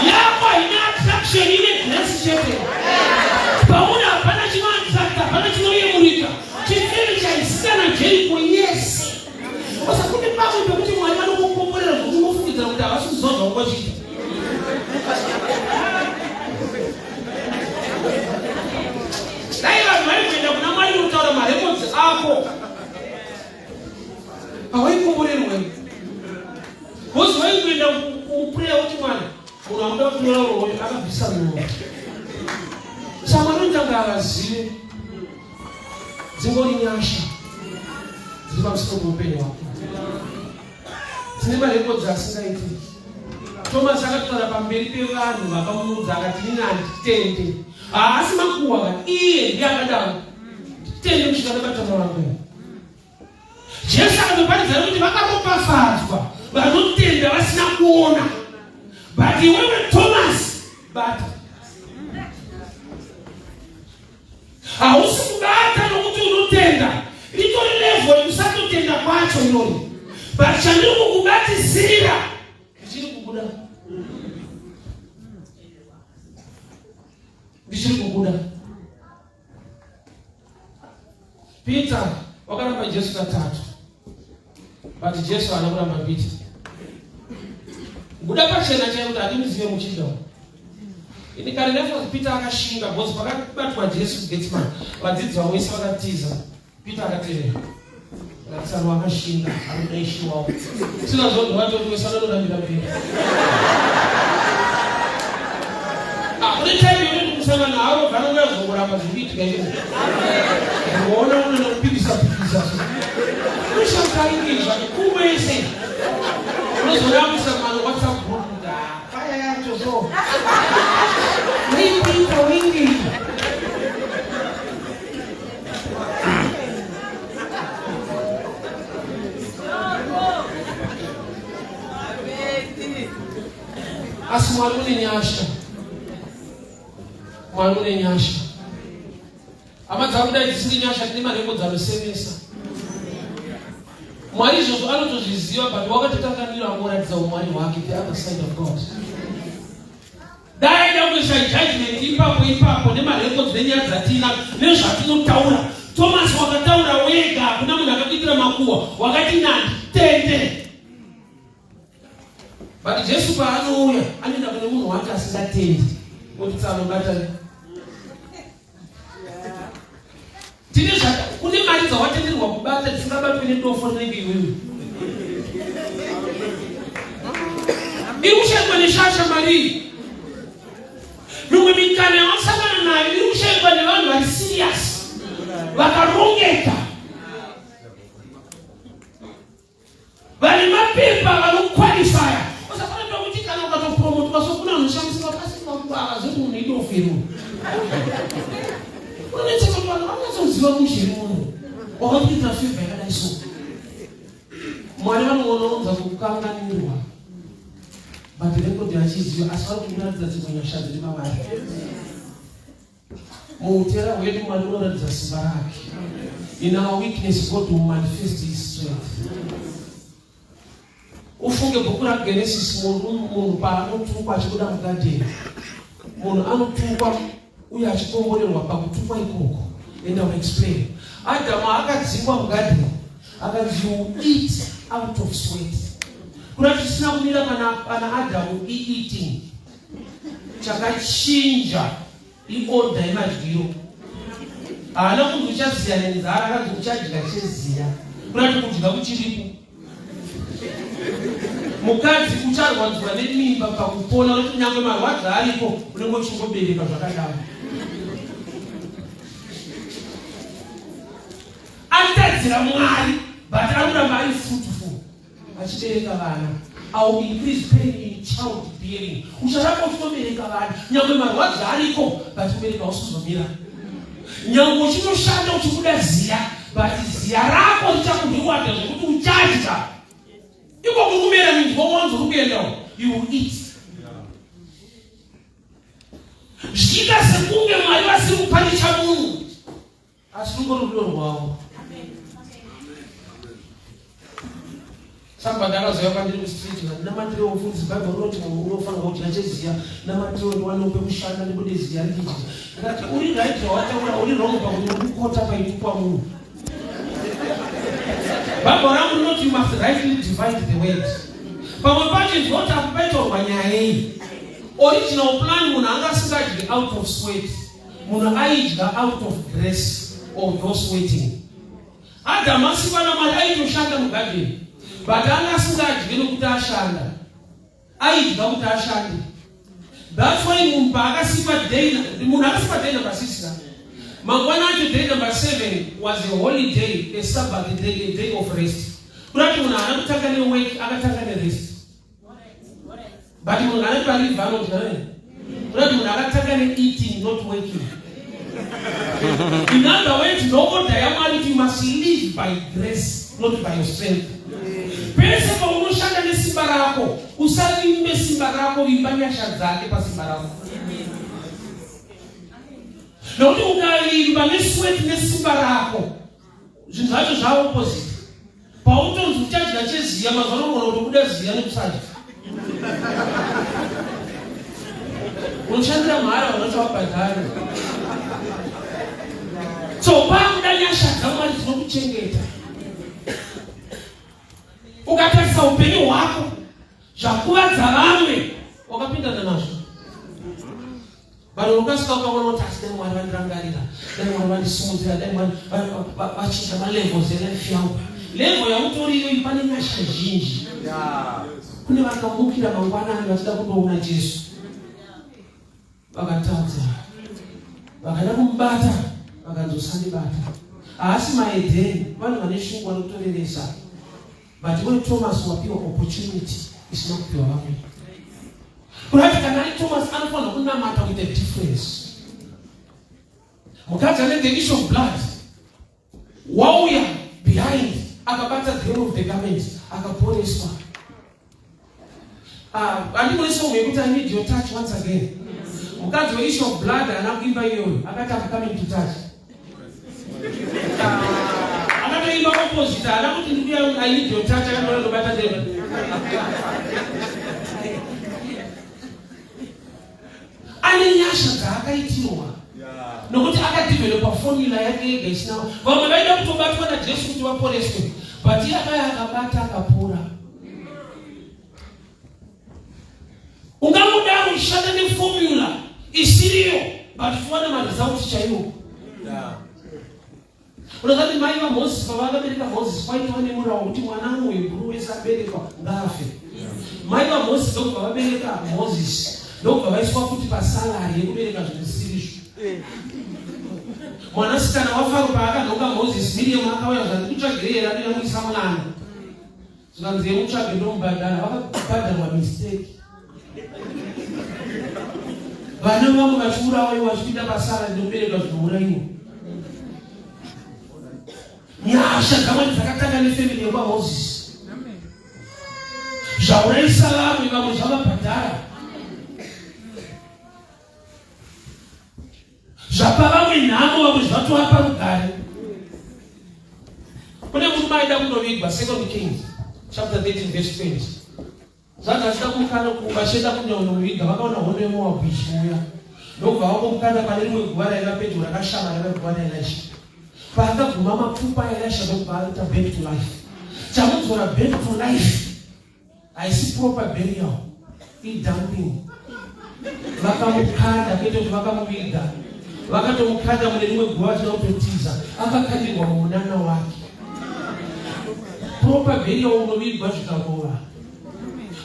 Yako haina attraction, ine grace chete. Pauri hapana chinoattracta, hapana chinoyemurika. Chifere chaisina naJeriko yese. Usakune pamwe pekuti Mwari vanokukomborera zvokuti unofungidzira kuti havasi kuziva zvavanga vachiita. Dai vanhu vaimboenda kuna Mwari kunotaura marekodzi ako hawaikomborerwa bhozi vaingoenda kupreya kuti Mwari munhu amuda kutora uroyo akabvisa munhu saka Mwari unotanga avazive dzingori nyasha dziri pamusoro peupenyu hwako dzine marekodzi asingaiti Thomas akataura pamberi pevanhu vakamuudza akati ini handitende haasi makuhwa ka iye ndiye akadaro tende kusvika ndabata mavangu Jesu akatoparidza kuti vakaropafadzwa vanotenda vasina kuona but iwewe Thomas bata hausi kubata nokuti unotenda ritori level yekusatotenda kwacho irori but chandiri kukubatisira ndichiri kubuda ndichiri kubuda Peter wakaramba Jesu katatu but Jesu haana kuramba Peter buda pachena chaiyo kuti handimuzive muchinda ini kare ndafunga kuti Peter akashinga because pakabatwa Jesu kuGetsemane vadzidzi vamwe vese vakatiza Peter akatevera Ratsano akashinga anoda ishe wavo sina zvo ndowatoti wese anonorambira mberi ah, une time yekuti kusangana havo vanouya zongoramba zviri kuitika izvo unoona unoenda kupikisa pikisa so unoshangainge zvake kuwese unozoona kuisa mano whatsapp group kuti ah, faya yacho so uipita wingi Asi Mwari une nyasha, Mwari une nyasha. Hama dzangu, dai dzisiri nyasha, tine marekodzi anosemesa. Mwari izvozvo anotozviziva, but wakatotanganira kuratidza umwari hwake, the other side of God. Dai aida kuisa judgment ipapo ipapo nemarecords nenyaya dzatina nezvatinotaura. Thomas wakataura wega, hakuna munhu akakuitira makuhwa, wakati nandi tende. But Jesu paanouya anoenda kune munhu wake asingatendi, oti tsano batai. Tine zvaka kune mari dzawatenderwa kubata dzisingabatwe nedofo rinenge iwewe. Iri kushaikwa neshasha mari iyi. Mimwe mikana yawasangana nayo iri kushaikwa nevanhu vari serious vakarongeka. Vane mapepa vanokwalifaya. Usafanira kuti kana ukatopromotwa so kuna vanoshamisika pasi makuva zvoti munhu idofero. Unonetseka kuti vanhu vanonyatsoziva mushe munhu wakakuitira favor yakadai so. Mwari vanoona kukanganirwa but record achiziva asi vari kuratidza dzimwe nyasha dziri mavari. Muutera hwedu Mwari unoratidza simba rake. In our weakness God will manifest his strength. Ufunge bhuku raGenesis, munhu paanotukwa achibuda mugadheni, munhu anotukwa uye achikomborerwa pakutukwa ikoko. And I will explain. Adamu akadzingwa mugadheni akanzi you eat out of sweat. Kuna chisina kumira pana Adamu i-eating chakachinja iodha yemadyiro haana kunzi uchaziya nenzara akanzi uchadya cheziya kurati kudya kuchiripo mukadzi ucharwadzwa nemimba pakupona kuti kunyange marwadzo aripo unenge uchingobereka zvakadaro atadzira mwari but arikuramba ari fruitful achibereka vana I will increase pain in child bearing. Ucharamba uchitobereka vana nyangwe marwadzo ariko but kubereka usizomira. Nyangwe uchitoshanda uchibuda ziya but ziya rako richakureward zvekuti uchadya. Iko kukumera minzwa wanzo uri kuenda you will eat. Zvichiita sekunge Mwari vasiri kupanicha munhu. Asi rungori rudo rwavo. Saka pandakazouya kwandiri kustreet vati namatirewo mufundisi Bible rinoti munhu unofanirwa kudya cheziya namatirewo ndiwanewo pekushanda ndibude ziya ndidye. Ndikati uri right zvawataura uri wrong pakuti uri kukota paitukwa munhu. Bible rangu rinoti you must rightly divide the word. Pamwe pacho inzwa kuti apo paitaurwa nyaya yei. Original plan munhu anga asingadyi out of sweat. Munhu aidya out of grace although sweating. Adamu asikwa naMwari aitoshanda mugadheni but anga asingadye nokuti ashanda, aidya kuti ashande. That's why munhu paakasikwa day, munhu akasikwa day number 6 ka mangwana acho day number 7 was a holiday, a Sabbath day, a day of rest. Kurati munhu haana kutanga nework, akatanga nerest. But munhu kana pariva anodya nei? Kurati munhu akatanga neeating not working. In other words, no order yaMwari you must live by grace not by your strength. Pese paunoshanda nesimba rako, usavimbe simba rako, vimba nyasha dzake pasimba rako. Nokuti ukavimba nesweat nesimba rako, zvinhu zvacho zvaopposite. Pautonzi uchadya cheziya mazuva anogona kutobuda ziya nekusadya. Unoshandira mahara vanhu vacho vabhadhare. So pakuda nyasha dzaMwari dzinokuchengeta. Ukatarisa upenyu hwako zvakuvadza vamwe wakapindana nazvo. Vanhu ukasvika ukaona kuti asi dai Mwari vandirangarira, dai Mwari vandisimudzira, dai Mwari vachinja malevels elife yangu. Level yautori iyoyi pane nyasha zhinji. Kune vakamukira mangwanani vachida kundoona Jesu, vakatadza, vakada kumubata, vakanzi usandibata. Haasi maedheni, vanhu vane shungu vanotoreresa. But iwe Thomas wapiwa opportunity isina kupiwa vamwe. Kurati kana ari Thomas anofanira kunamata with a difference. Mukadzi ane the issue of blood wauya behind akabata the hem of the garment akaporeswa. Ah, andimune song yekuti I need your touch once again. Mukadzi we issue of blood haana kuimba iyoyo, akati I'm coming to touch. Ah, akatoimba opposite, haana kuti ndikuya I need your touch, akatoona ndobata ndega. Ane nyasha dzaakaitirwa nokuti akadevelopa formula yake yega isina vamwe vaida kutobatwa naJesu kuti vaporeswe, but iye akaya akabata akapora. Ungangodaro uchishanda neformula isiriyo but uchiwana maresults chaiwo. Unoziva kuti mai vaMoses pavakabereka Moses kwaitova nemurawo wekuti mwana muHebhuru wese aberekwa ngaafe. Mai vaMoses ndokubva vabereka Moses ndokubva vaiswa futi pasalari yekubereka zvinhu zvisirizvo. Mwanasikana waFaro paakanhonga Moses, Miriam akauya zvanzi kutsvagirei here anoyamwisa mwana. Zvikanzi yemutsvage ndomubhadhara vakabhadharwa mistake. Vana vamwe vachiurawa ivo vachipinda pasara nekubereka zvinourayiwa. Nyasha dzamwari dzakatanga nefamily yekwaMoses. Zvaurayisa vamwe vamwe zvavabhadhara. Zvapa vamwe nhamo vamwe zvatovapa rugare. Kune murume aida kundovigwa Second Kings chapter 13 verse 20. Zvanzi achida kumukanda vachienda kundomuviga vakaona hondo yeMoabhu ichiuya. Ndokubva vangomukanda pane rimwe guva raiva pedyo rakashama raiva guva raElisha. Paakaguma mapfupa aElisha ndokubva aita back to life. Chamudzora back to life haisi proper burial, idumping. Vakamukanda kwete kuti vakamuviga, vakatomukanda mune rimwe guva vachida kutotiza, akakandirwa mumunana wake. Proper burial unovigwa zvikarova.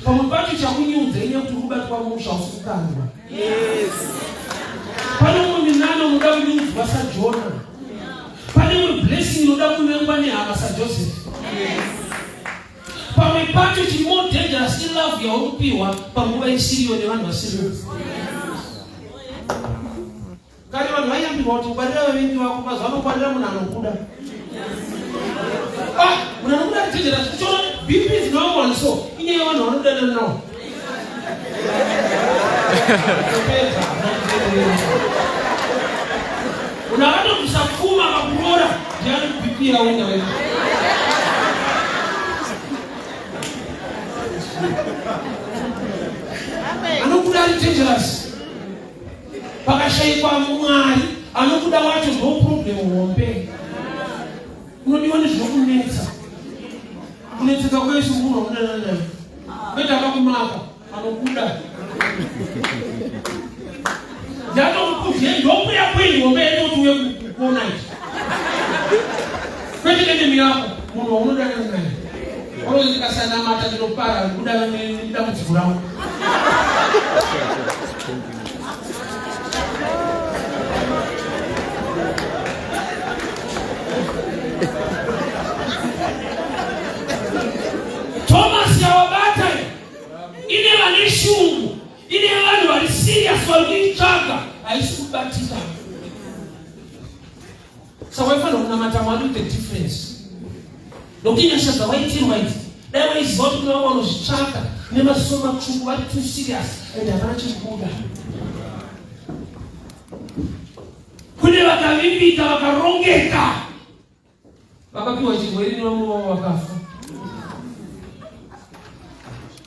Pamwe pacho chakunyudza inyaya kuti uri kubatwa musha usi kukandwa. Pane umwe minana unoda kunyudzwa saJona. Pane imwe blessing inoda kuvengwa nehama saJoseph. Pamwe pacho chiri more dangerous ilove yauri kupiwa panguva isiriyo nevanhu vasiriyo. Kare vanhu vaiyambirwa kuti ngwarira vavengi vako, mazuva ano ngwarira munhu anokuda. Ah, munhu anokuda ari dangerous. Uchiona BP is normal so inyaya yevanhu vanodanana nawo. Munhu akatobvisa pfuma akakurova. Ndiani BP yaunda wewe? Anokuda ari dangerous. Pakashaikwa Mwari anokuda wacho ndo problem hombe. Unodiwa nezvinokunetsa. Kunetseka kwese munhu waunodana naye. Kwete akakumaka anokuda. Ndatokukudzei ndokuya kwei hombe yedu kuti uye kuona izvi. Kwete enemy yako munhu waunodana naye. Unoti ndikasanamata ndinopara ndikudana nedambudziko rangu. Thomas yawabata ine vane shungu, ine vanhu vari serious vari kuitsvaga, haisi kubatika. Saka waifanira kunamata Mwari with the difference. Nokuti nyasha dzawaitirwa idzi, dai waiziva kuti kune vamwe vanozvitsvaka nemaziso matsvuku vari too serious and havana chekubuda. Kune vakavimbika vakarongeka vakapiwa chirwere nevamwe vavo vakafa.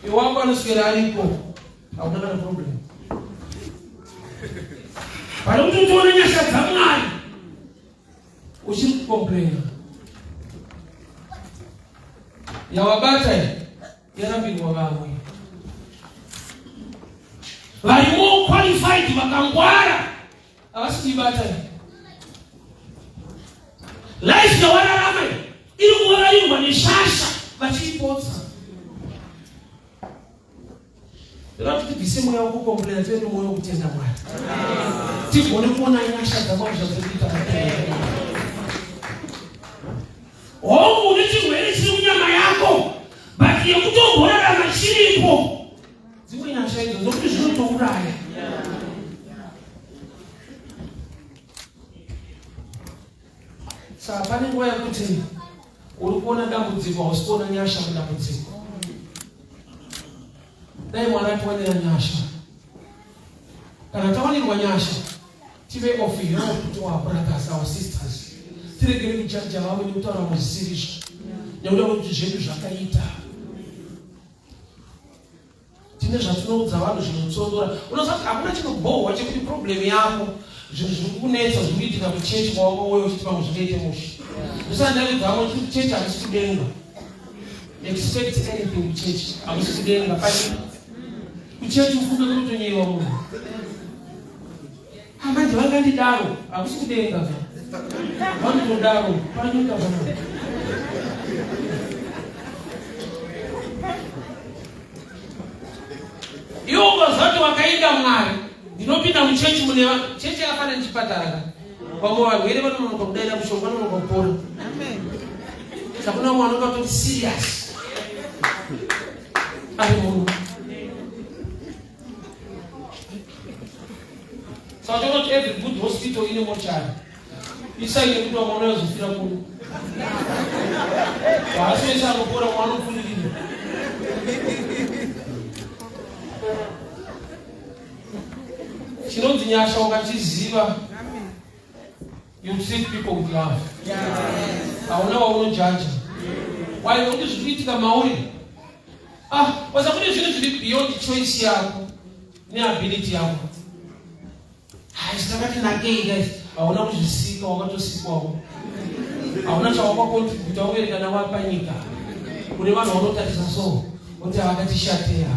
Iwako anoswera aripo, hauna kana problem. Pane kuti utione nyasha dzaMwari uchiri kukomplaina. Yawabata iyi yarambirwa vamwe vari more qualified vakangwara havasi kuibata iyi. Life yawararama iri kuvarairwa neshasha vachiipotsa. Ndoda kuti tibvise mweya wekukomplaina tive nemwoyo wekutenda Mwari. Tigone kuona nyasha dzaMwari zvadziri kuita muupenyu. Hongu une chirwere chiri munyama yako but yekutomborarama chiripo. Dzimwe nyasha idzo ndokuti zvinotouraya. Saka pane nguva yekuti uri kuona dambudziko hausi kuona nyasha mudambudziko. Dai Mwari atiwanira nyasha. Kana tawanirwa nyasha, tive of help to our brothers, our sisters. Tiregere kujaja vamwe nekutaura vamwe zvisiri izvo. Nekuda kwekuti zvedu zvakaita. Tine zvatinoudza vanhu zvinotsondora. Unoziva kuti hakuna chinobhohwa chekuti problem yako zvinhu zviri kukunetsa zviri kuitika kuchechi kwawakauya uchiti pamwe zvingaite mushe. Ndosaka ndavidza vamwe chiti kuchechi hakusi kudenga. Expect anything kuchechi hakusi kudenga pane kuchechi ufunge kunotonyeyiwa munhu. Ah, manje vangandidaro hakusi kudenga ka. Vanotodaro panyika panapa. Iwe ukazoti wakainda Mwari, ndinopinda muchechi mune chechi yakafanana nechipatara ka. Vamwe varwere vanononoka kudaira mushonga vanonoka kupora. Saka kuna vamwe vanonga vatori serious. Ari munhu. Saka toona kuti every good hospital ine mochari. Isai nekuti vamwe vanozofira kuno. Haasi wese anopora mwana anopfuurira. Chinonzi nyasha ukachiziva you treat people with love. Hauna waunojaja. Why nekuti zviri kuitika mauri ah wasa kune zvinhu zviri beyond choice yako neability yako. Hayi takati nakei guys, hauna kuzvisika wakatosikwawo. Hauna chawakakontributa uberekana wapanyika. Kune vanhu vanotarisa so, voti havakatishateya.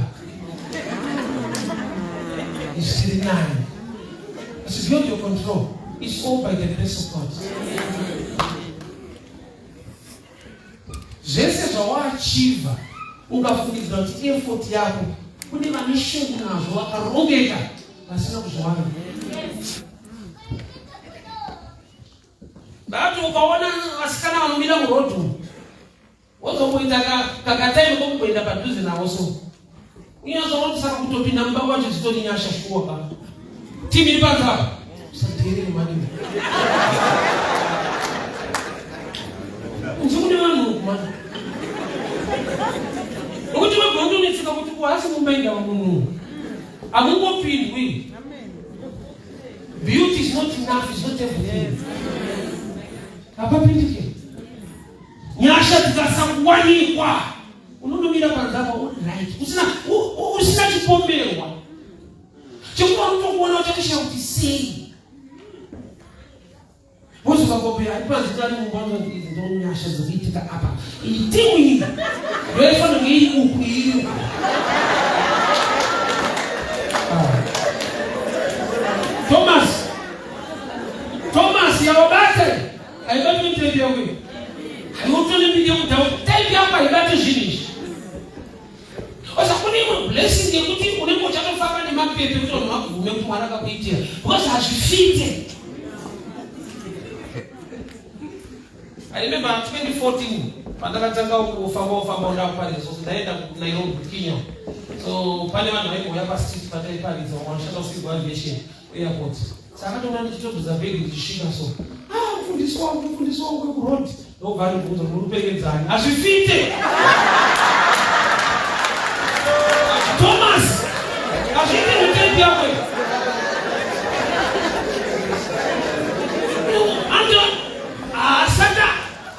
Isiri nani. It's beyond your control. It's all by the grace of God. Zvese zvawaachiva ukafungidzira kuti effort yako kune vane shungu nazvo vakarongeka vasina kuzviwana. Bati ukaona vasikana vanomira muroad wozomboita kakatime kokumboenda padhuze navo so unyatsoona kuti saka kutopinda mumba kwacho dzitori nyasha shuwa ka timu iri panze apa usadheerere mani kunze kune vanhu uku mani nokuti wegona kutonetseka kuti kuhasi mumba indava munhu hamungopindwi beauty is not enough is not everything. Hapapindike. Nyasha dzikasakuwanikwa unonomira panze apa uri right, usina usina chipomerwa chekuti vanotokuona uchatoshaya kuti sei vozokakombera ari panze tari mumba vanoti idzi ndo nyasha dzikuitika apa iyi timu iyi ndoifanira kunge iri uku iri uku. Ah. Thomas Thomas yawabata haibati mitendi yako iyo haiutone yekudhawu type yako haibati zvinhu izvi osa kune imwe blessing yekuti unenge uchatofamba nemapepe kuti vanhu vabvume kuti mwari akakuitira because hazvifite. I remember 2014 pandakatanga kufamba kufamba ndakuparidza so ndaenda kuNairobi Kenya so pane vanhu vaimbouya pastreet pataiparidza vamwe vanoshanda kucivil aviation airport saka akatoona ndichitobvisa bhegi ndichisvika so ah mufundisi wangu mufundisi wangu wekuroad ndobva aribvunza muri kuperekedzani hazvifite Thomas hazviite mutepi yako ando asata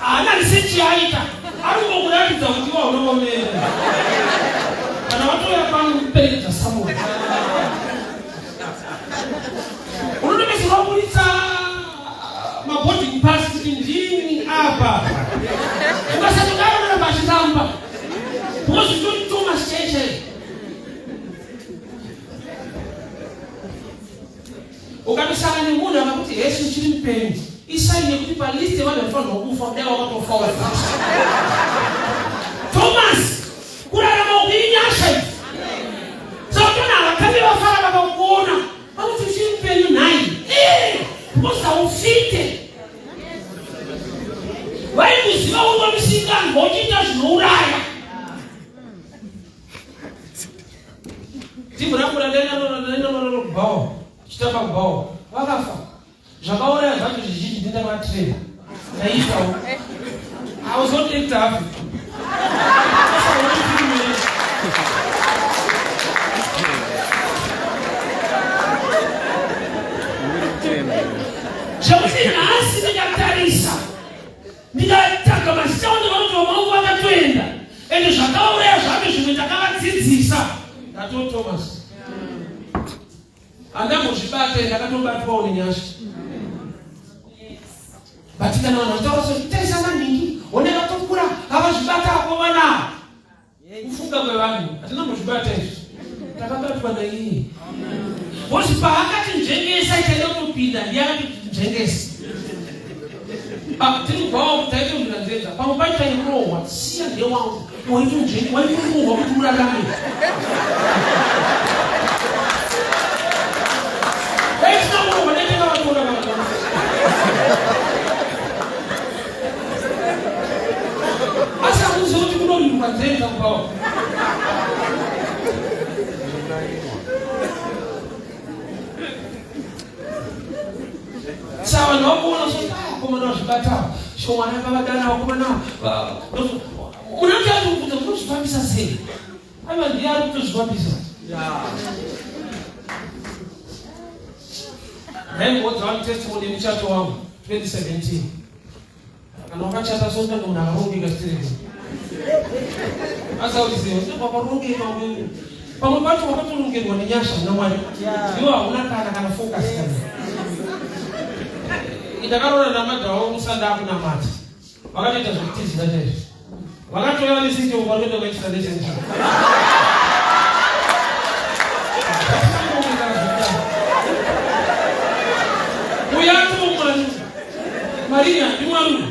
haana research yaaita ari kungokuratidza kuti iwa unoomera kana watouya pano kuperekedza samuel unotopedzisira waburitsa maboarding pass kuti ndini apa ukasatodaro unoramba achiramba because utori Thomas chaichai ukatosangana nemunhu akakuti hesi uchiri mupenyu isaini yekuti palist yevanhu vanofanirwa kufa kudai wakatofa wafuti Thomas kurarama uku inyasha idzi saka tona havatange vafara vakakuona vanoti uchiri mupenyu nhai eh, because haufite vaikuziva uri wamusinganwa uchiita zvinouraya timu rangu randainanonanonano kubhawa chitamba kubhawa vakafa Zvakauraya zvacho zvizhinji ndindavatrainer ndaiitawo. I was not actor Africa. Zvekuti nhasi ndikatarisa ndikatanga mazita onde vanoti vamwe vangu vakatoenda ende zvakauraya zvacho zvimwe ndakavadzidzisa ndatoo Thomas Handambozvibata ndakatobatwawo nenyasha. But kana vanhu vachitaura so taisa maningi one vatokura havazvibata akomana. Kufunga kwevanhu hatina mbozvibata izvi. Takabatwa naiye. Because paakati nzvengesa itaida kutopinda ndiye akati nzvengesa. Ah, tiri kubvawo kuti taitondira nzenza pamwe pacho tairohwa siya ndewangu waitorohwa kuti urarame dai tisina kurohwa dai tanga vatoona vana asi hamuzivi kuti kunorirwa nzenza kubvawo Saka vanhu vakuona so ah, vakomana vazvibata shomwana vavadana vakomana munoti ari kubvunza munozvifambisa sei aiwa ndiye ari kutozvifambisa ndaimboudza vanhu testimony yemuchato wangu 2017 Kana wakachata so unenge munhu akarongeka stereki. Asauziva unenge wakarongeka wewe. Pamwe pacho wakatorongerwa nenyasha naMwari. Iwe hauna kana kana focus kana. Ndakaroora namadhawo musanda akunamata. Vakatoita zvekutizira chaizvo. Vakatouya nesiti uko vanoenda kuitira nechenji. Uya atomwari. Maria ndimwari.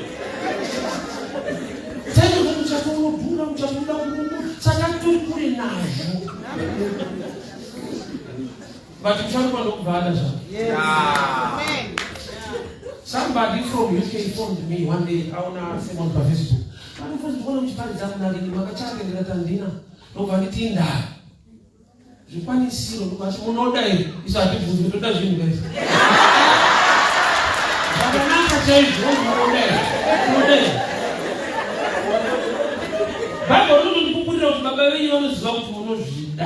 Tende kuti muchato unodhura, muchato unoda kurungu, saka tori kure nazvo. But muchato ndokubva ada zvake. Somebody from UK phoned me one day, aona sermon pa Facebook. Anofunza kuona muchiparidza kunake makachake ndikati handina. Ndobva nditi indaa. Zvikwanisiro ndobva munoda here? Isu hatibvunzi toda zvinhu guys. Zvakanaka chaizvo munoda here? Munoda here? Bible rinotondipupurira kuti baba venyu vanoziva kuti munozvida.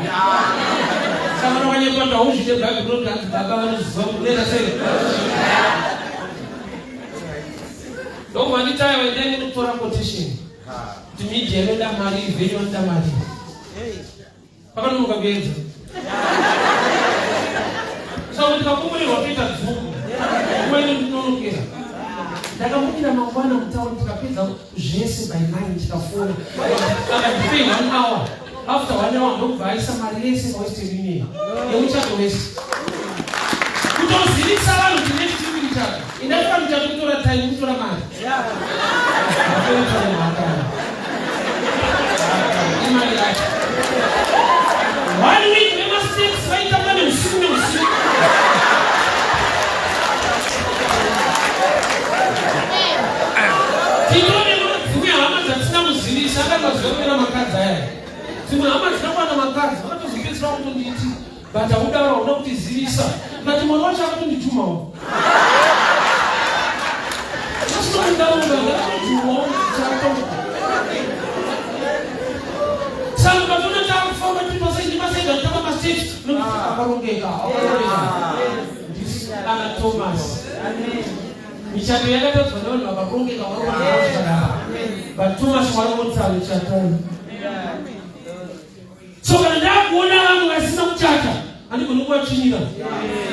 Saka kana ukanyepa kuti hauzvide Bible rinoti hanzi baba vanoziva kuti unoita sei? Ndobva nditaya wendai ndinotora quotation kuti media inoda mari, venue inoda mari. Pakanonoka kuedza. Saka ndikakomborerwa kuita dzungu. Nguva ino ndinonokera. Ndakamukira mangwana mutauni tikapedza zvese by 9 tikafona. Akandipei 1 hour. After 1 hour ndokubva aisa mari yese paWestern Union. Yemuchato wese. Kutozivisa vanhu kuti next week muchato. Indafa muchato kutora time kutora mari. Hatori time hakana. Imari yacho. One week vemasteps vaitamba neusiku neusiku. Tinone dzimwe hama dzatisina kuzivisa akatozorera makadzi aya. Dzimwe hama dzina kuwana makadzi vakatozopedzisira kutonditi but haudaro hauna kutizivisa but mwana wacho akatonditumawo. Saka ukatoona takufamba tiri pasaidi pasaidi atamba masteps akarongeka akarongeka ana Thomas. Michato yakatadzwa nevanhu vakarongeka vakarongeka but Thomas warongotsa michato. So kana ndakuona vamwe vasina kuchata handigoni kuvatsvinyira.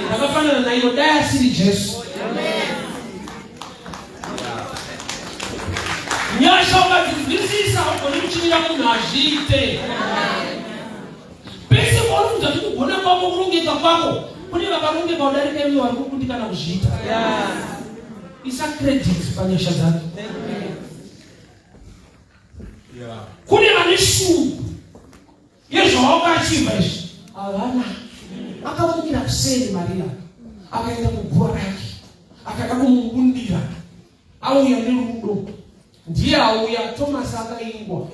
Ndakafanana naivo dai asiri Jesu. Nyasha ukadzinzwisisa haugoni kuchinyira munhu hazviite. Pese paunofunza kuti kugona kwako kurongeka kwako kune vakarongeka kudarika iwe vari kukundikana kuzviita. Isa credit panyasha dzake. Kune vane shungu yezvawakachimba izvi havana. Akamukira kuseni Maria akaenda kuguva rake akada kumubundira auya nerudo ndiye auya Thomas akaingwa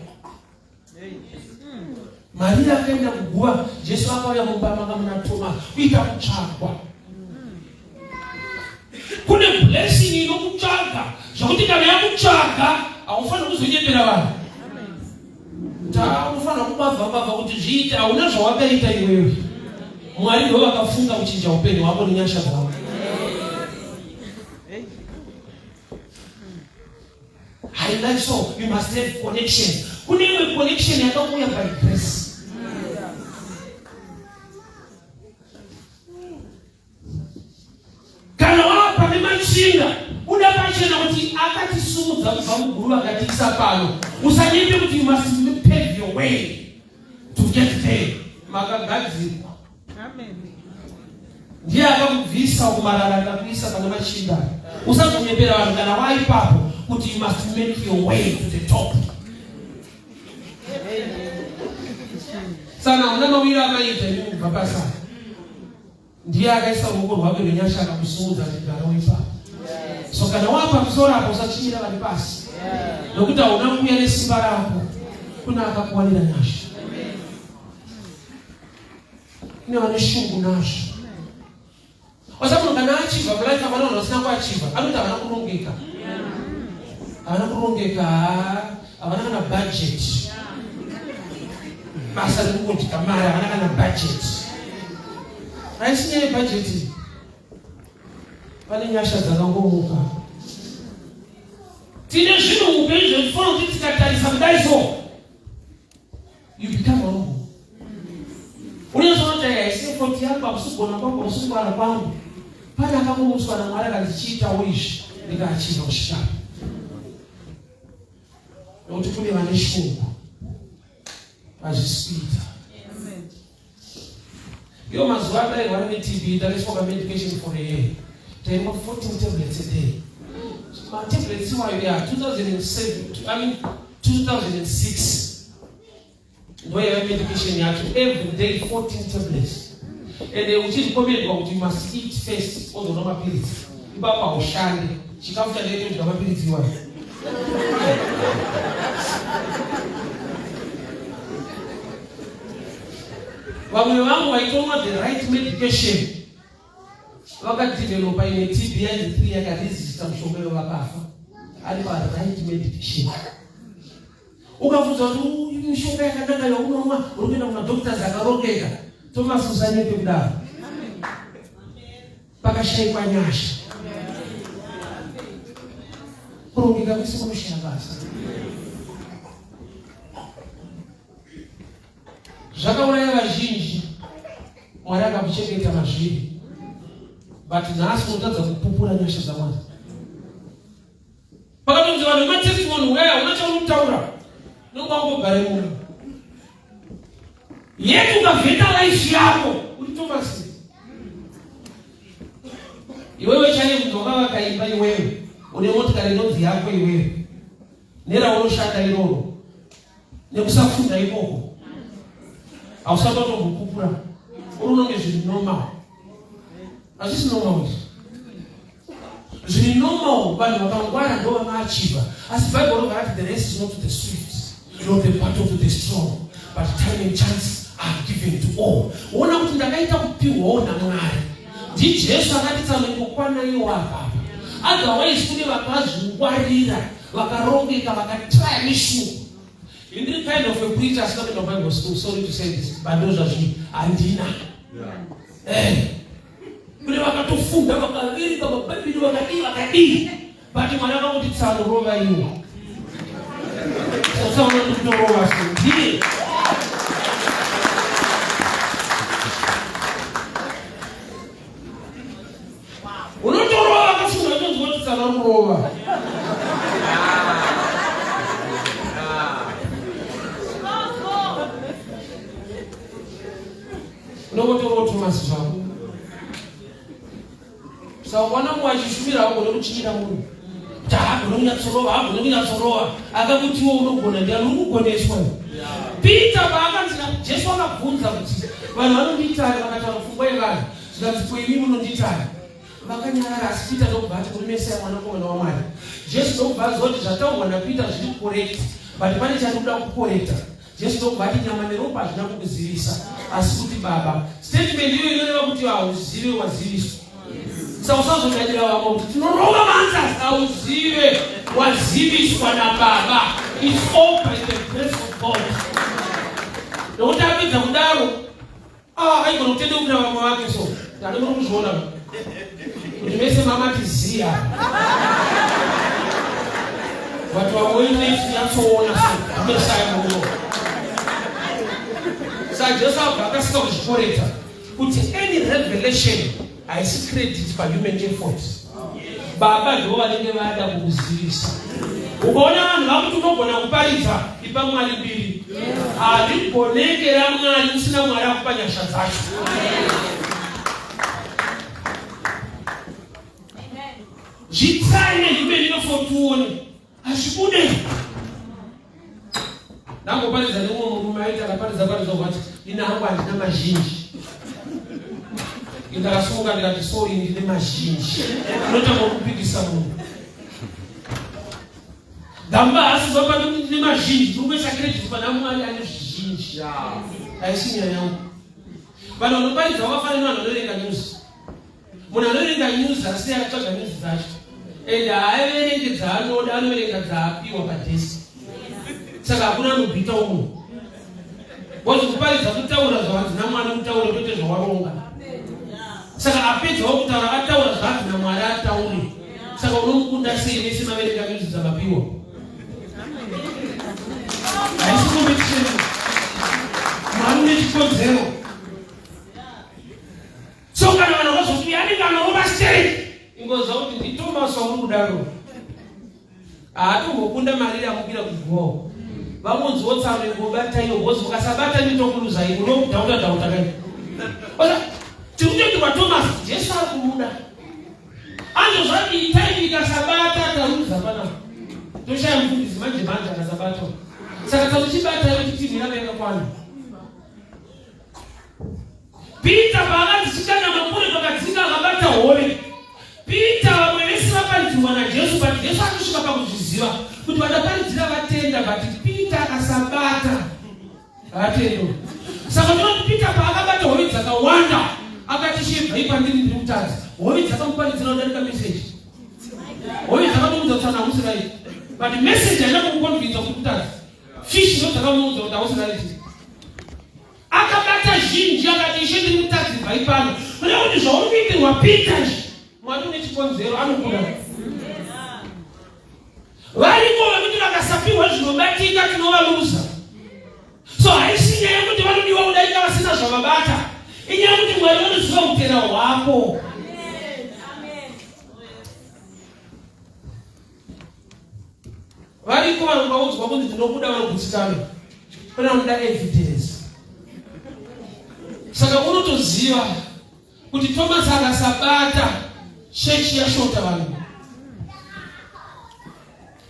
Maria akaenda kuguva Jesu akauya mumba manga muna Thomas kuita kutsvagwa kune blessing inokutsvaga zvokuti kana yakutsvaga haufaniri kuzonyepera vanhu unofanira kubavha bavha kuti zviite hauna zvawakaita iwewe mwari ndo vakafunga kuchinja upenyu hwako nenyasha dzavo I like so you must have connection kune imwe connection yakauya by grace Kana wava pane machinda, buda pachena kuti akatisumudza kubva muguru akatiisa pano. Usanyepe kuti you must pave your way to get there. Makagadzirwa. Amen. Ndiye akakubvisa kumarara akakuisa pane machinda. Usazonyepera vanhu kana waipapo kuti you must make your way to the top. Sana una mawira amaita imi kubva pasana. Ndiye akaisa ruoko rwake rwenyasha akakusimudza kuti gara uri ipapo. So kana wava pamusoro apo usachinyira vari pasi. Nokuti hauna kuuya nesimba rako. Kuna akakuwanira nyasha. Kune vane shungu nazvo. Wasa munhu kana achivha mulife havana vanhu vasina kuachivha anoti havana kurongeka. Havana kurongeka, havana kana budget. Basa rekungodya mari havana kana budget. Haisi nyaya yebudget. Pane nyasha dzakangomuka. Tine zvinhu muupenyu zvekufanira kuti tikatarisa kudai so you become humble. Unozoona kuti haisi effort yangu, hakusi kugona kwangu, hakusi kungwara kwangu. Pane akangomutswa naMwari akandichiitawo izvi ndikaachiva kusvika. Nokuti kune vane shungu hazvisi kuita. Iyo mazuva atairwara neTB takaiswa pamedication for a year. Taimwa 14 tablets a day. Matablets iwayo ya 2007, I mean 2006 ndo yaiva medication yacho every day 14 tablets and uchirecommendwa kuti you must eat first ozonwa mapiritsi ipapo haushande chikafu chandaitodya mapiritsi iwayo vamwe vangu vaitonwa the right medication vakadevelopa imwe TB yainzi 3 yakaresista mushonga iyo vakafa ari pa right medication ukabvunza kuti mishonga yakanaka yaunonwa uri kuenda kumadoctors akarongeka Thomas usanyepe kudaro pakashaikwa nyasha. Kurongeka kwese kunoshaya basa. Zvakauraya vazhinji, Mwari akakuchengeta mazviri, but nhasi unotadza kupupura nyasha dzaMwari. Pakatonzi vanhu vematestimony wea hauna chaunotaura, unenge wangogare muno. Yet ukavheta life yako uri Thomas. Iwewe chaiye kuti wakavaka imba iwewe, une motikari inonzi yako iwewe, neraunoshanda iroro, nekusafunda ikoko, hausati watombopupura, uri unonge zviri normal. Hazvisi normal izvi. Zviri normal vanhu vakangwara ndo vanoachiva, asi Bible robva rati the race is not to the swift nor the battle to the strong, but time and chance are given to all. Ona kuti ndakaita kupiwawo naMwari. NdiJesu akati tsanangokwana iwo apapa. Otherwise kune vakazvingwarira, vakarongeka, vakatraya mishumo. Ndiri kind of a preacher asina kuenda kuBible school, sorry to say this, but ndo zvazviri, handina. Eh. Kune vakatofunda vakaverenga mabhaibheri vakadii vakadii, but Mwari akangoti tsano rova iwo. Sasa unotorova ndiye. Unotorova vakafunda vatonzwa kuti tsano kurova. Unongotorova Thomas zvako. Saka ukaona mumwe achishumira haugone kuchinyira munhu. Kuti haagone kunyatsorova, haagone kunyatsorova. Akakutiwo unogona ndiani uri kugoneswa. Peter paakanzi Jesu akabvunza kuti vanhu vanonditari vakataura pfungwa yevanhu zvikanzi ko imi munonditari vakanyarara asi Peter ndokubva ati kuri Mesiya mwanakomana waMwari. Jesu ndokubva aziva kuti zvataurwa naPeter zviri correct but pane chari kuda kukorekta. Jesu ndokubva ati nyama neropa hazvina kukuzivisa asi kuti Baba. Statement iyo inoreva kuti hauzive waziviswa. Saka usazodadira vamwe kuti tinorova maanswers, hauzive waziviswa naBaba. It's all by the grace of God. Nokuti apedza kudaro Ah, aigona kutendeukira vamwe vake so. Ndani muri kuzviona kuti mese mamatiziya. But vamwe venyu tinyatsoona so Mesaya muno. Saka Jesu abva akasika kuzvikoreta kuti any revelation haisi credit pahuman effort. Baba ndivo vanenge vada kukuzivisa. Ukaona vanhu vakuti unogona kuparidza, ipa Mwari mbiri. Harigoneke raMwari usina Mwari akupa nyasha dzacho. Zvitsai nehuman effort uone hazvibude. Ndamboparidza nemumwe murume aiti akaparidza paridza kwati ini hangu handina mazhinji. Ndakasimuka ndikati sorry ndine mazhinji. Unotanga kupikisa munhu. Gamba haasi kuva pano ndine mazhinji tiri kuisa credit pana Mwari ane zvizhinji. Haisi nyaya yangu. Vanhu vanoparidza vakafanana nevanhu vanoverenga news. Munhu anoverenga news asi akatsvaga news dzacho and haaverenge dzaanoda, anoverenga dzaapiwa padesk. Saka hakuna anobhita umwe. Because kuparidza kutaura zvavanzi naMwari utaure kwete zvawaronga. Saka apedzawo kutaura ataura zvaanzi naMwari ataure. Saka unomukunda sei mese maverenga news dzamapiwa? Haisi competition. Mwari une chikonzero. So kana vanhu vazoti anenge anorova sei, ingoziva kuti ndiThomas wauri kudaro. Haatombokunda mari yamukira kugoho. Vamunziwo tsano ingobata iyo because ukasabata nditokuluza iwe unokudhauta dhauta kai. Osa tiri kutoitirwa Thomas Jesu ari kumuda. Anzo zvati itai ikasabata taruza panapa. Toshaya mufundisi manje manje akasabatwa. Saka tsamuchibata yekuti timu yanga yakakwana. Peter paakati chikanda mambure pakadzika akabata hove. Peter vamwe vese vaparidzirwa naJesu but Jesu akasvika pakuzviziva kuti vandaparidzira vatenda but Peter akasabata vatendo. Saka tinoti Peter paakabata hove dzakawanda akati shebvai pandiri ndiri kutadza. Hove dzakamuparidzira kudarika message. Hove dzakatomuudza kuti sana hausi right. But message haina kumuconvinza kuti kutadza. Fish ndo dzakamuudza kuti hausi right. Akabata zhinji akati, Ishe ndiri mutadzi bvai pano. Kureva kuti zvauri kuitirwa Peter izvi, Mwari une chikonzero anokuda. Variko vekuti vakasapiwa zvinobatika tinovaluza. So haisi nyaya yekuti vanodiwa kudarika vasina zvavabata, inyaya yekuti Mwari vanoziva utera hwako. Variko vanhu vaudzwa kunzi tinobuda vanogutsikana, pane vanoda evidence. Saka unotoziva kuti Thomas akasabata chechi yashota vanhu,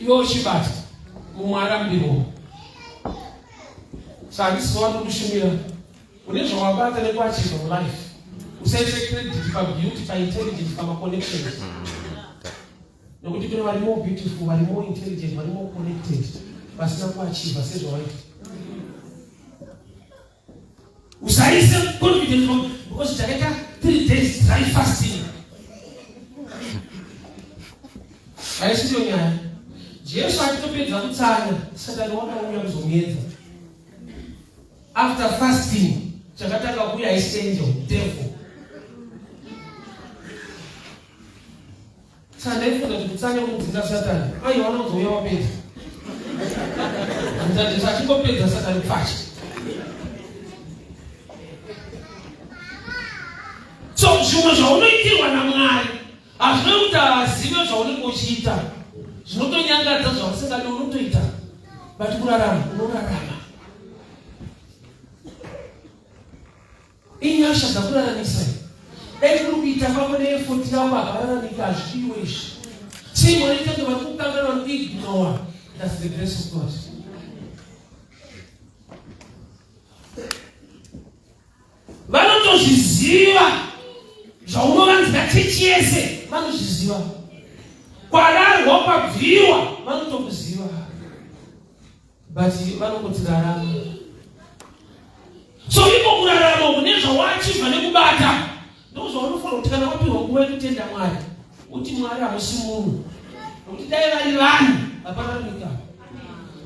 iwe uchibata mumwe arambirwa. Saka handisi wanokushumira une zvawabata nekuachiva mulife. Usaise credit pabeauty, paintelligence, pamaconnections, nekuti kune vari more beautiful, vari more intelligent, vari more connected vasina kuachiva sezvawaita. Usaise confidence because takaita 3 days dry fasting. Haisiyo nyaya. Jesu achitopedza kutsanya, Satani wakauya kuzomuedza. After fasting, chakatanga kuuya haisi angel, devil. Saka ndaifunga kuti kutsanya kunodzinga Satani. Aiwa, anozouya wapedza. Jesu achingopedza Satani pfacha. So zvimwe zvaunoitirwa naMwari hazvina kuti azive zvaunenge uchiita, zvinotonyangadza zvausingadi unotoita, but kurarama unorarama. Inyasha dzakuraramisai. Dai kuri kuita kwako neefoti yako hakararamika, hazvidiwe izvi. Sei Mwari tange vari kukangana, vari kuignore? That's the grace of God. Vanotozviziva zvaunovanzira chechi yese, vanozviziva. Kwararwa kwabviwa, vanotokuziva. But vanongotirarama. So iko kurarama uku nezvawachibva nekubata ndozvaunofanira kuti kana wapiwa nguva yekutenda Mwari, uti Mwari hamusi munhu, nokuti dai vari vanhu hapararamika.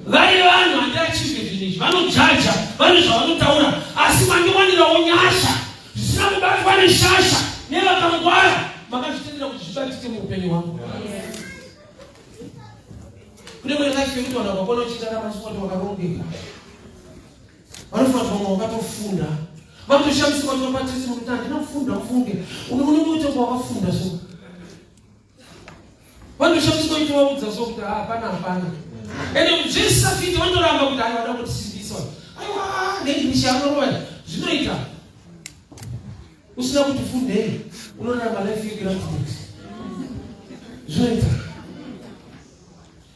Vari vanhu handiachibve zvinhu izvi, vanojaja, vane zvavanotaura, asi mandiwanirawo nyasha zvisina kubatwa neshasha nevakangwara, makazvitendera kuti zvibatike muupenyu hwangu. Kune mwe life yekuti vanhu vakakwana uchirarama usingati wakarongeka, vanofunga kuti vamwe wakatofunda, vanotoshamisika kuti vapatisi kuti handina kufunda, ufunge unenge uite kunge wakafunda so vanotoshamisika kuti vaudza so kuti hapana hapana, ende zvisafiti vanotoramba kuti aiwa vada kutisimbisa, aiwa neEnglish yanorova zvinoita usina kuti fundei, unorarama life yegraduate. Zvinoita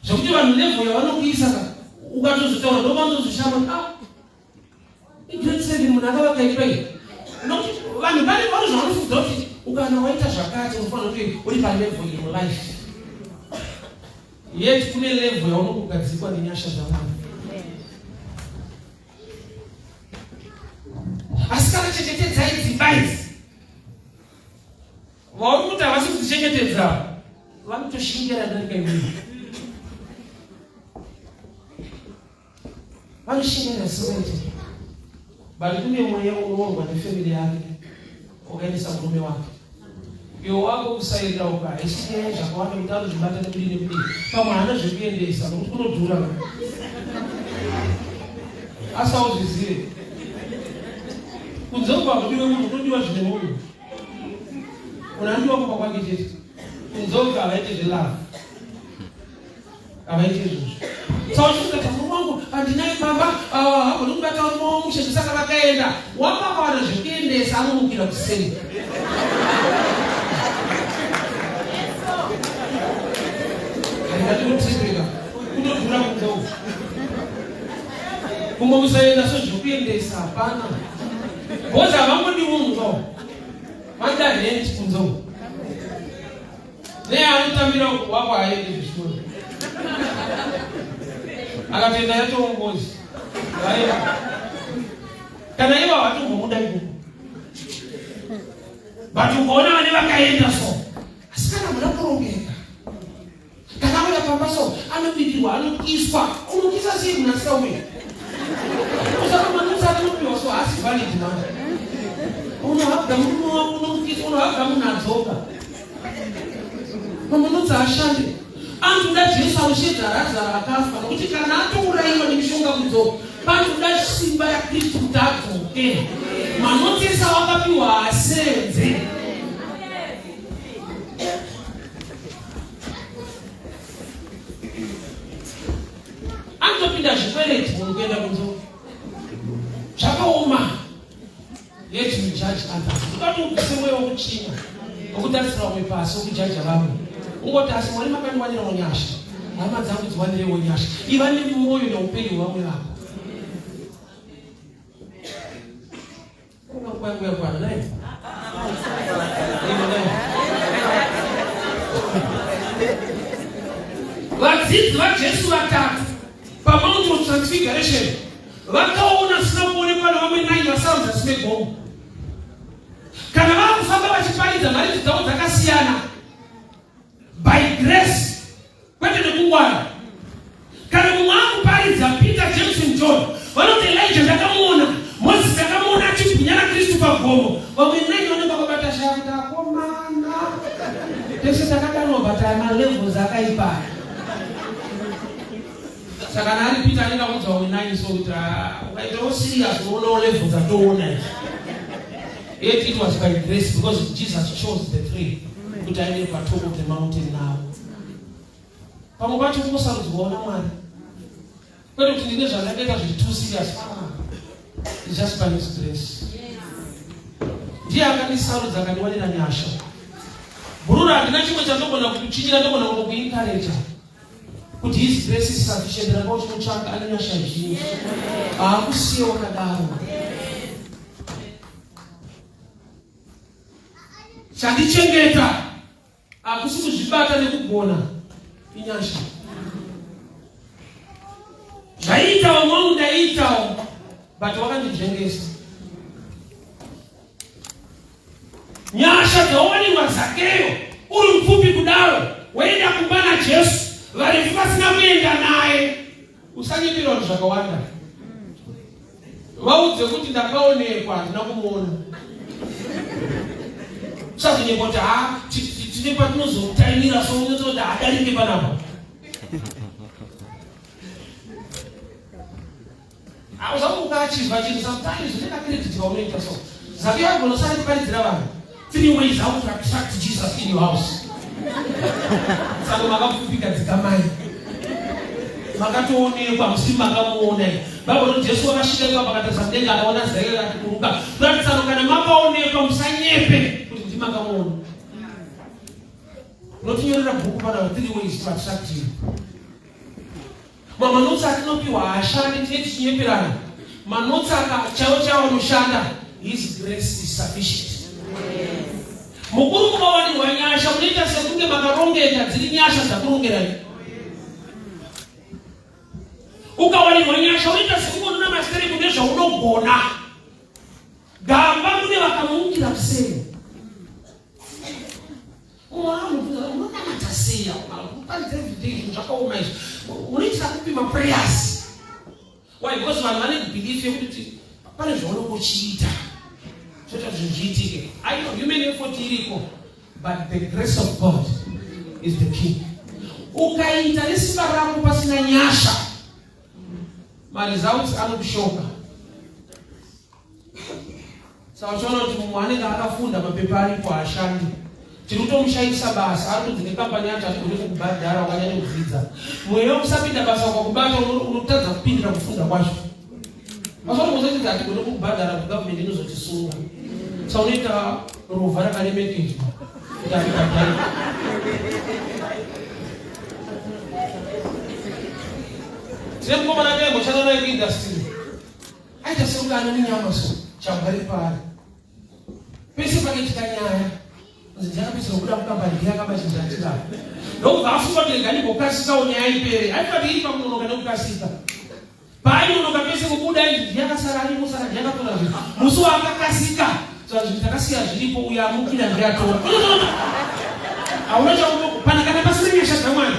zvekuti vanhu level yavanokuisa ka ukatozotaura ndovanotozoshama kuti ah, igrade 7 munhu akavaka imba iyi, nokuti vanhu vane vano zvavanofunga kuti ukana waita zvakati unofanira kuti uri palevel iyi mulife, yet kune level yaunongogadzikwa nenyasha dzaMwari. Asi kana chengetedzai dzimba idzi, vauri kuti havasi kudzichengetedza vanotoshingira darika imweni, vanoshingira singaiti. But kune mweya unoorwa nefamily yake wakaendesa murume wake, iwe wako kusairira uko haisi nyaya zvakawanda kuti anozvibata nekudii nekudii, pamwe haana zvekuendesa nokuti kunodhura, asi auzvizive kunze uko hakudiwe munhu, kunodiwa zvine munhu. Munhu anodiwa kumba kwake chete. Kunze uko havaite zvelove, havaite izvozvo. Saka uchifunga kuti murume wangu handinaye pamba, hagoni kubata murume wangu mushe, saka vakaenda wakawana zvekuendesa anomukira kuseni. Handingati kutipika kunodhura kunze uku, kumwe kusaenda so zvekuendesa hapana, bhozi havangodi munhu so vanoda rent kunze uku, neanotambira wako haendi zvishuwa, akatoenda yatoongozi kana ivo havatombomuda ikoko, but ukaona vane vakaenda so, asi kana muna kurongeka, kana auya pamba so anobikirwa, anokiswa. Unokisa sei munhu asingauya? Usaka manutsa anopiwa so haasi valid manje. Unohaga murume wako, unomukisa, unohaga munhu adzoka, mamanutsa ashande. Anotoda Jesu anoshedza Razaro akafa, nokuti kana atourayiwa nemishonga kudzoka, panotoda simba raKristu kuti adzoke. Manotesa wakapiwa haasenze. Anotopinda zvikwereti munhu kuenda kunzo. Zvakaoma. Yet you judge others. Ukati ubvise mweya wekutsvinya, wekutarisira vamwe pasi, wekujaja vamwe. Ungoti asi Mwari makandiwanirawo nyasha. Hama dzangu dziwanirewo nyasha. Iva nemwoyo neupenyu hwevamwe vako. Kuna nguva yangu yakwana naye. Vadzidzi vaJesu vatatu paMount of Transfiguration vakaona zvisina kuonekwa navamwe nai vasarudza zisi megomo. Kana vakufamba vachiparidza mharidzo dzavo dzakasiyana by grace kwete nekungwara. Kana mumwe akuparidza Peter, James and John vanoti Elijah ndakamuona, Moses ndakamuona achibwinya naKristu pagomo. Vamwe nai vanenge vakabata shaya kuti akomana tese takadanwa but aya malevels akaipa. Saka kana ari Peter anenge akuudza vamwe nai so kuti ah, ukaitawo serious unoonawo level dzatoona izvi. Yet it was by grace because Jesus chose the three kuti aende patop of the mountain now. Pamwe pacho kungosarudzwawo naMwari. Kwete kuti ndine zvandakaita zviri too serious. Ah, it's just by his grace. Ndiye akandisarudza akandiwanira nyasha. Bhururu handina chimwe chandogona kukuchinyira ndogona kungokuencourager. Kuti his grace is sufficient ramba uchimutsvaka ane nyasha zhinji. Haakusiye wakadaro. Chandichengeta hakusi kuzvibata nekugona inyasha. Zvaiitawo mwangu ndaiitawo but wakandijengesa. Nyasha dzawawanirwa Zakeyo uri mupfupi kudaro woenda kumba naJesu varefu vasina kuenda naye. Usanyepera vanhu zvakawanda. Vaudze kuti ndakaonekwa handina kumuona. Usazonyepa kuti ha tine patinozotaimira so unototi hadarike panapa. Usamuka achivha chinhu sometimes une kacredit kaunoita so. Zakeyo agona usati kuparidzira vanhu. Three ways how to attract Jesus in your house. Saka makapfupika dzikamai. Makatoonekwa musi makamuona. Bible rinoti Jesu wakasvika ipapo akatarisa mudenga akaona Zakeyo akati kuruka. Kuratidza kana makaonekwa musanyepe kuti ndimakamuona. Unotinyorera bhuku pana three ways to attract you. Mamanotsi atinopiwa haashandi, tinenge tichinyeperana. Manotsi aka chaiwo chaiwo anoshanda. His grace is sufficient. Mukuru mukawanirwa nyasha munoita sekunge makarongeka, dziri nyasha dzakurongerai. Ukawanirwa nyasha unoita sekunge unona masere kune zvaunogona. Gamba kune vakamukira kuseri. Unonamata sei? Unoparidza everyday zvinhu zvakaoma izvi. Unoitira kupi maprayers? Why? Because vanhu vane belief yekuti pane zvaunongochiita zvoita kuti zvinhu zviitike. I know human effort iriko, but the grace of God is the key. Ukaita nesimba rako pasina nyasha, maresults anokushoka. Saka uchiona kuti mumwe anenge akafunda mapepa aripo haashandi. Tiri kutomushaisa basa, ari kunzi nekambani yacho hatigoni kukubhadhara wakanyanya kudzidza. Mweya wekusapinda basa ukakubata unotadza kupindira kufunda kwacho. Masotokuzotinzi hatigoni kukubhadhara kuti government inozotisunga. Saka unoita rovha rakaremekedzwa kuti aribhadhare. Tine mukomana taimboshanda naye kuindustry. Aita sekunge ane munyama so jambwa riri paari. Pese pakaitika nyaya nzi ndakapedzisira kubuda mukambani ndiye akaba chinhu chandinavo. Ndokubva afunga kuti rega ndimbokasikawo nyaya ipere. Aifunga kuti iri pakunonoka nekukasika. Paainonoka pese kubuda inzi ndiye akasara arimo saka ndiye akatora zvinhu. Musi waakakasika zvinhu takasiya zviripo uyo amukira ndiye atora. Hauna chauno pana kana pasina nyasha dzaMwari.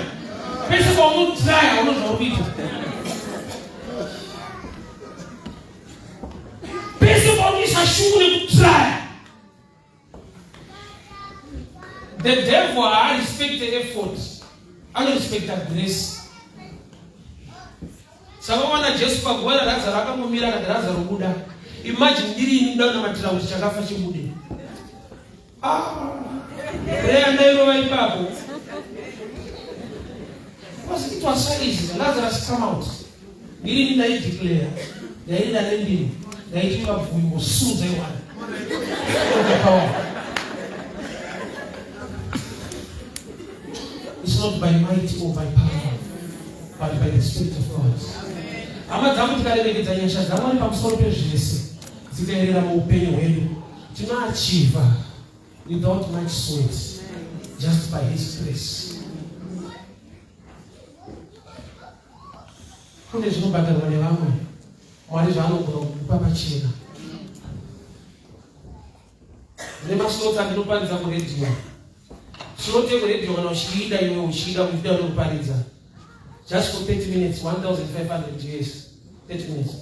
Pese paunotraya hauna zvauri kuita. Pese paunoisa shungu nekutraya. The devil haarespect effort. Anorespecta grace. Saka wawana Jesu paguva raRazaro akangomira akati Razaro buda. Imagine ndiri ini kuda kunamatira kuti chakafa chibude. Ah, prayer ndairova ipapo. Because it was so easy. Lazarus come out. Ndiri ini ndaideclare. Ndaida nendimi. Ndaiti vabvumi vosudza iwana. Power. It's not by might or by power, but by the Spirit of God. Hama dzangu tikaremekedza nyasha dzaMwari pamusoro pezvese dzikaerera muupenyu hwedu tinoachiva without much sweat just by his grace. Kune zvinobhadharwa nevamwe Mwari zvaanogona kukupa pachena. Ndine maslots andinoparidza kuredhiyo. Slot yekuredhiyo kana uchiida iwe uchiida kuida unokuparidza. Just for 30 minutes, 1500 US. 30 minutes.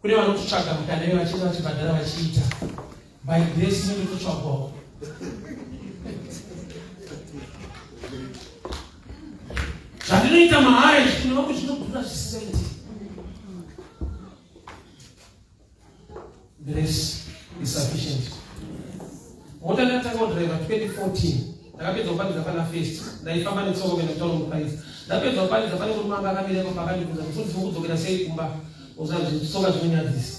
Kune vanototsvaga mukana iwe vachiita vachibhadhara vachiita. By grace inenge kutsvagwawo. Zvandinoita mahara izvi kune vamwe zvinodhura zvisingaiti. Grace is sufficient. Mota ndakatanga kudriver 2014 ndakapedza kuparidza pana first ndaifamba netsoka kuenda kutaura muparidza ndapedza kuparidza pane murume anga akamira ipapo akandibvunza mufundisi mukudzokera sei kumba usanzi tsoka zvinonyadzisa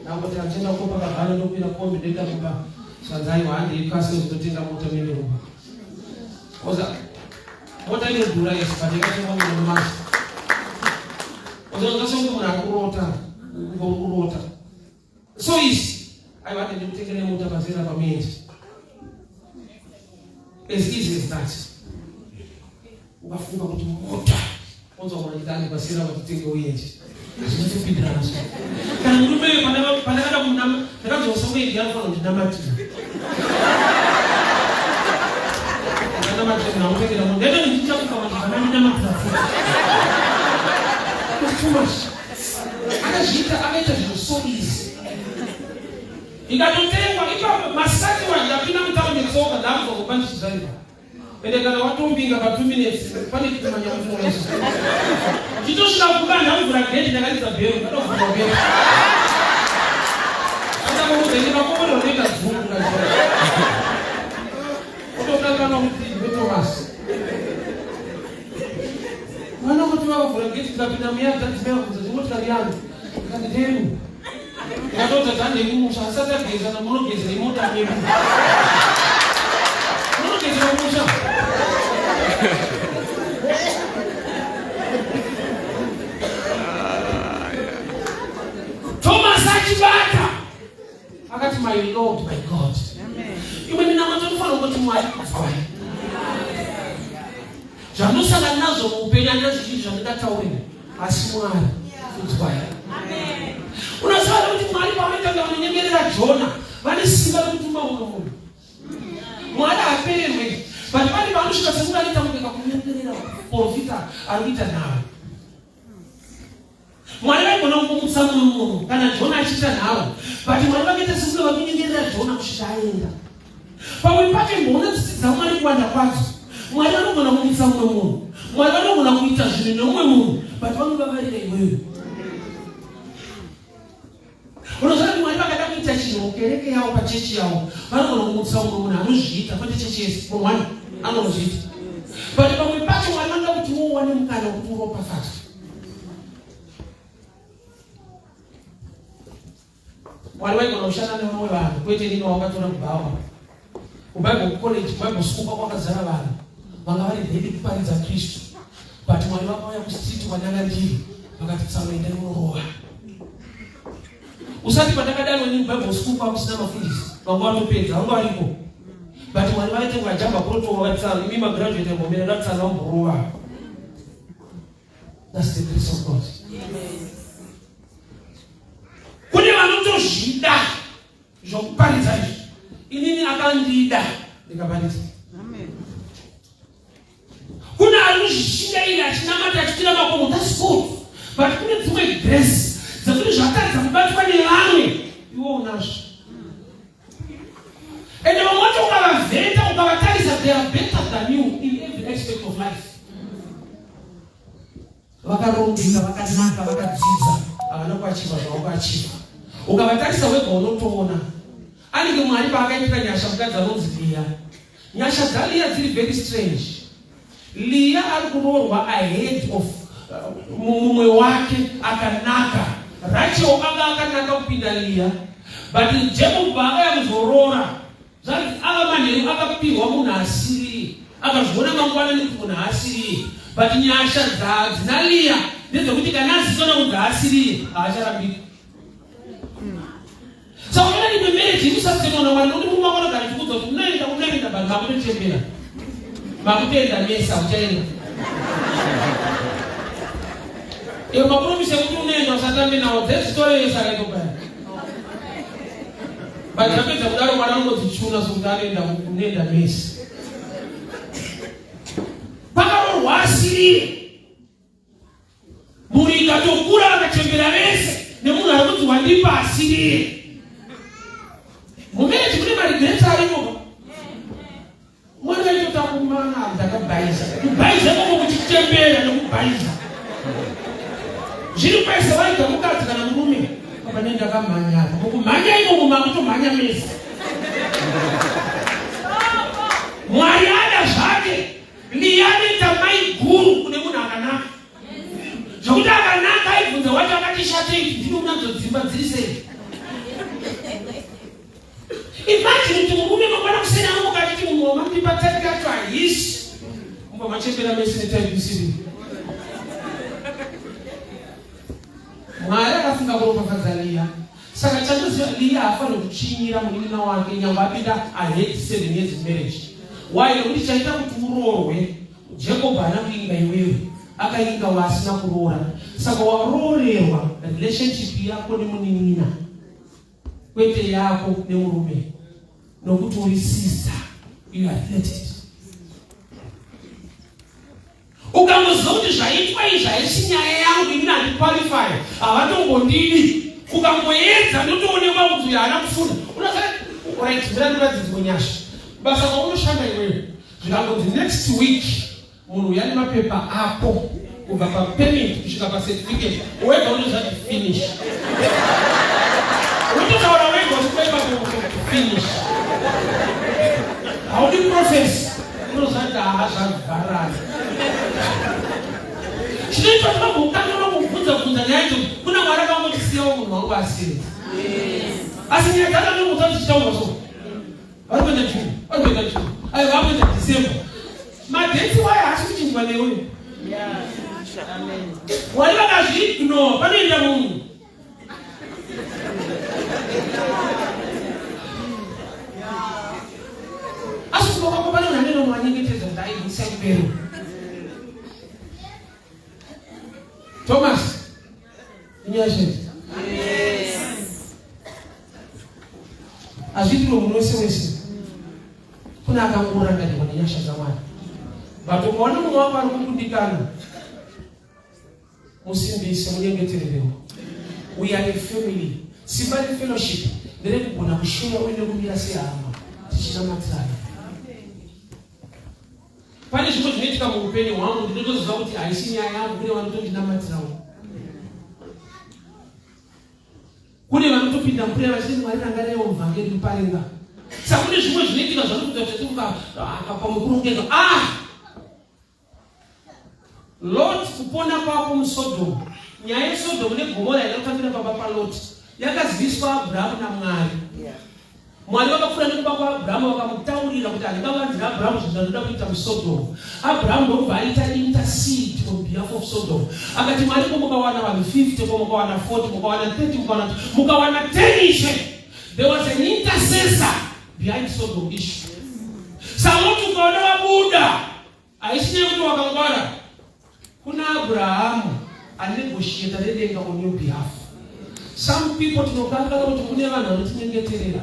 ndangoti achienda kukopa kabhana ndokwira kombi ndoenda kumba zvanzi aiwa handei kasi ndozototenga mota muende kumba oza mota inodhura yes but yakatengwa munhu masi oza songe munhu ari kurota kurota so easy aiwa ati ndikutengere mota pazera pamuendi as easy as that ukafunga kuti mota onzwa munhu achiti ane pasera patitenge uende hazvinyatsopindirana so kana murume uyo pandakada kumunama ndakanzwa samueri anofanira kundinamatira ndanamatira munhu amutengera munhu ndaita ndichichamuka vanhu vanandinamatira futi too much akazviita akaita zvinhu so easy ikatotengwa ipapo masikati wa ndapinda mutaundi tsoka ndakubva kuba ndichidriver Ende kana watombinga pa 2 minutes pane chitumanya mufunga. Chitosvika kumba ndakuvhura gate ndakaridza bhero ndakavhura bhero. Andakuudza ende makomborero unoita dzungu kazvira. Otokanganwa kuti ndiwe Thomas. Mwana kuti vakavhura gate tikapinda muya tadzimai vakubvunza chimotikari yangu. Ndikati ndeyenu. Ndakatoudza tande kumusha asati ageza na munogeza imota medu. Munogeza kumusha. Thomas achibata akati my Lord my God. Imwe minamato inofanira kungoti Mwari kudzwai. Zvanosangana nazvo muupenyu handina zvizhinji zvandingataurira asi Mwari kudzwai. Unoziva kuti Mwari pavanoita vanonyengerera Jona vane simba rekutuma mumwe munhu. Mwari haapererwe but pane paanosvika sekunge anoita kunge kakunyengerera profita ari kuita nharo. Mwari vaigona kungomutsa mumwe munhu kana Jona achiita nharo but Mwari vakaita sekunge vari kunyengerera Jona kusvika aenda. Pamwe pacho imboona tsitsi dzaMwari kuwanda kwadzo. Mwari vanogona kumutsa mumwe munhu. Mwari vanogona kuita zvinhu nemumwe munhu but vanovavarira iwewe. Unoziva kuti Mwari vakada kuita chinhu mukereke yavo pachechi yavo vanogona kumutsa mumwe munhu anozviita kwete chechi yese munhu wani anozviita but pamwe pacho Mwari vanoda kuti uwane mukana wekuti uropafadzwe. Mwari vaigona kushanda nevamwe vanhu kwete nini wakatora kubhawa. KuBible college, kuBible school kwakazara vanhu vanga vari ready kuparidza Kristu. But Mwari vakauya kustreet kwandanga ndiri vakati tsano endai munorova. Usati pandakadanwa nini kuBible school kwakusina mafundisi vanga vatopedza vanga variko. But Mwari vaita vajamba protocol vakati tsano imi magraduate ambomira ndatsano vamborova. That's the grace of God. Kune vanotozvida zvokuparidza izvi. Inini akandida ndikaparidza. Kune ari kuzvishingaira achinamata achikwira makomo, that's good. But kune dzimwe grace dzekuti zvatadza kubatwa nevamwe iwe unazvo. Ende vamwe vacho ukavavheta ukavatarisa they are better than you in every Vakarongeka, vakanaka, vakadzidza, havana kuachiva zvavo kuachiva. Ukavatarisa wega unotoona anenge Mwari paakaitira nyasha mukadzi anonzi Liya. Nyasha dzaLiya dziri very strange. Liya ari kuroorwa ahead of mumwe wake akanaka. Rachel anga akanaka kupinda Liya, but Jacob paakaya kuzoroora, zvanzi ava manheru akapihwa munhu asiriye, akazviona mangwana nekuti munhu haasiriye. But nyasha dzina Liya ndedzekuti kana azikanwa kunzi haasiriye, haacharambika. Saka unoona imwe marriage inosasemwa naMwari nokuti murume wako anogara achikuudza kuti unoenda unoenda but makutochembera, makutoenda mese, hauchaenda. Iyo mapromisi ekuti unoenda usatambe nawo dzezvitore yese akaitwa paya, but zvapedza kudaro mwana anongodzichuna sokuti anoenda unoenda mese. Pakaroorwa asiriye, mhuri ikatokura, vakachembera vese nemunhu ari kunzi wandipa asiriye. Mumarriage mune maregrets arimo. Mwana aitotakumana, ndakabhaiza kubhaiza koko kuchichembera nekubhaiza zviri kwese. Waita mukadzi kana murume, apa ne ndakamhanya apa, mukumhanya imomo makutomhanya mese. Mwari ada zvake, Liya anoita mai guru kune munhu akanaka, zvokuti akanaka aibvunza wacho akati shatei, ndini unadzo dzimba dziri sei? Imagine kuti murume mangwana kuseni anomuka achiti munhu wamandipa type yacho haisi, mubva machembera mese netype isiri. Mwari akafunga kuropafadza Liya. Saka chandoziva, Liya haafaniri kuchinyira munin'ina wake nyangwe apinda ahead 7 years in marriage. Why? Nekuti chaita kuti uroorwe, Jacob haana kuinga iwewe, akainga waasina kuroora. Saka waroorerwa relationship yako nemunin'ina, kwete yako nemurume, nokuti uri sister, you are related. Ukangoziva kuti zvaitwa izvi haisi nyaya yangu, ini handiqualify, havatombondidi, ukangoedza ndotoonekwa kuti uyo haana kufunda. Unoziva, right, mira ndiratidzwe nyasha. Basa kwaunoshanda iwewe, zvikangonzi next week munhu uya nemapepa ako kubva papermit kusvika pacertificate, wega unoziva kuti finish. Unototaura wega uchikuepa finish, haudi process, unoziva kuti haa, zvavharana. Chinoitwa tinogokangana kubvunza bvunza nyaya idzodzo. Kuna Mwari akangotisiyawo munhu wangu asiri, asi nyaya dzakanongotsa tichitaurwa. So vari kuenda June, vari kuenda June, ayo vakuenda December. Madates wayo haasi kuchinjwa neuyo. Mwari vakazviignore, panoenda munhu. Asi kuba kwako pane munhu anenge wanyengetedza kuti aibvisa kupero. Thomas, inyasha idzi hazviitirwe munhu wese wese. Kune akangorangarirwa nenyasha dzaMwari. But ukaona mumwe wako ari kukundikana, musimbise, munyengetererewo. We are a family. Simba refellowship nderekugona kushuya uye nekumira sehama tichinamatirana. Pane zvimwe zvinoitika muupenyu hwangu, ndinotoziva kuti haisi nyaya yangu, kune vanotondinamatirawo, kune vanotopinda mvura vachiti Mwari rangarewo muvhangeri muparinga. Saka kune zvimwe zvinoitika zvanokuita kuti pamwe kurongeka. Ah, Lot, kupona kwako muSodhomu. Nyaya yeSodhomu neGomora yakatambira pamba paLot yakaziviswa Abrahamu naMwari. Mwari vakapfuura nekumba kwaAbrahamu, vakamutaurira kuti handingavanzira Abrahamu zvinhu zvandinoda kuita muSodhomu. Abrahamu ndokubva aita intercede on behalf of Sodom. Akati, Mwari, ko mukawana vanhu 50, ko mukawana 40, mukawana 30, mukawana mukawana 10, ishe? There was an intercessor behind Sodom issue. SaLoti ukaona wabuda, haisi nekuti wakangwara. Kuna Abrahamu anegotiata nedenga on your behalf. Some people tinokanganwa kuti kune vanhu vanotinyengeterera.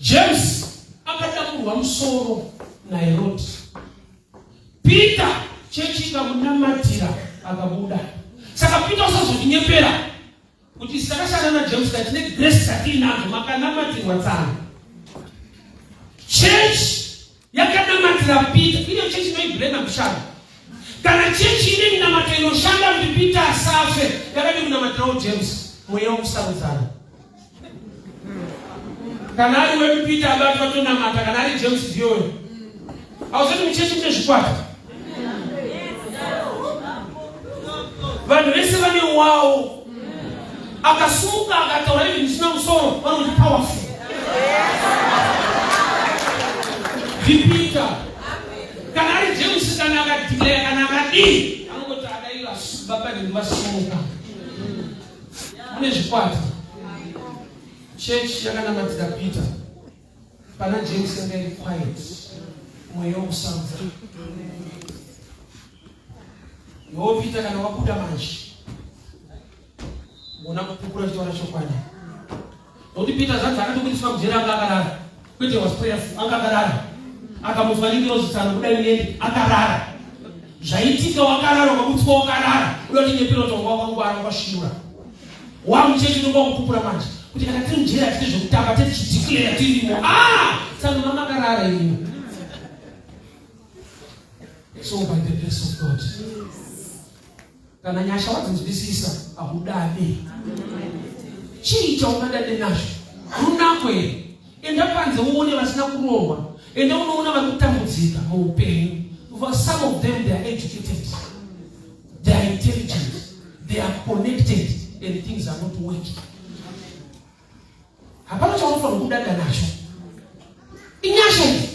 James akadamurwa musoro naHerodi. Peter, chechi ikamunamatira, akabuda. Saka Peter, usazotinyepera kuti takashanda naJames, katine grace dzatiinadzo. Makanamatirwa tsano, church yakanamatira Peter. Iyo chechi inoiblema kushanda kana Kana chechi ine minamato inoshanda kuti Peter asafe, yakadi kunamatirawo James? Mweya wekusarudzana. Kana ari wedu Peter abatwa, tonamata. Kana ari James, ndiyoyo. Hauzoti muchechi mune zvikwata? Vanhu vese vane wawo. Akasumuka akataura even zvisina musoro, vanoti powerful ndiPeter. Kana ari James, kana akadeclare, kana akadii, anongoti adai baba vasimuka. Mune zvikwata. Chechi yakanamatira Peter, pana James yanga iri quiet. Mweya wokusarudza. Iwo Peter, kana wabuda manje, gona kupupura chitaura chokwadi, nokuti Peter zvanzi akatobudiswa mujeri anga akarara. Kwete was prayerful, anga akarara. Akamutswa nengirozi tsano kudai muende, akarara. Zvaitika wakarara, ukabutswa wakarara, uda kuti nyepero tonga wakangwara, wakasvinura wamuchechi. Unoba kupupura manje kuti kana tiri mujeri hatiti zvekutamba, tichideclare tirimo. Ah, tsano mamakarara imo. So by the grace of God, kana nyasha wadzinzwisisa, haudade. Chii chaungadade nazvo? Runako here? Enda panze uone vasina kurohwa. Enda unoona vari kutambudzika muupenyu. For some of them, they are educated, they are intelligent, they are connected, and things are not working. Hapana chaunofanira kudada nacho, inyasha idzi.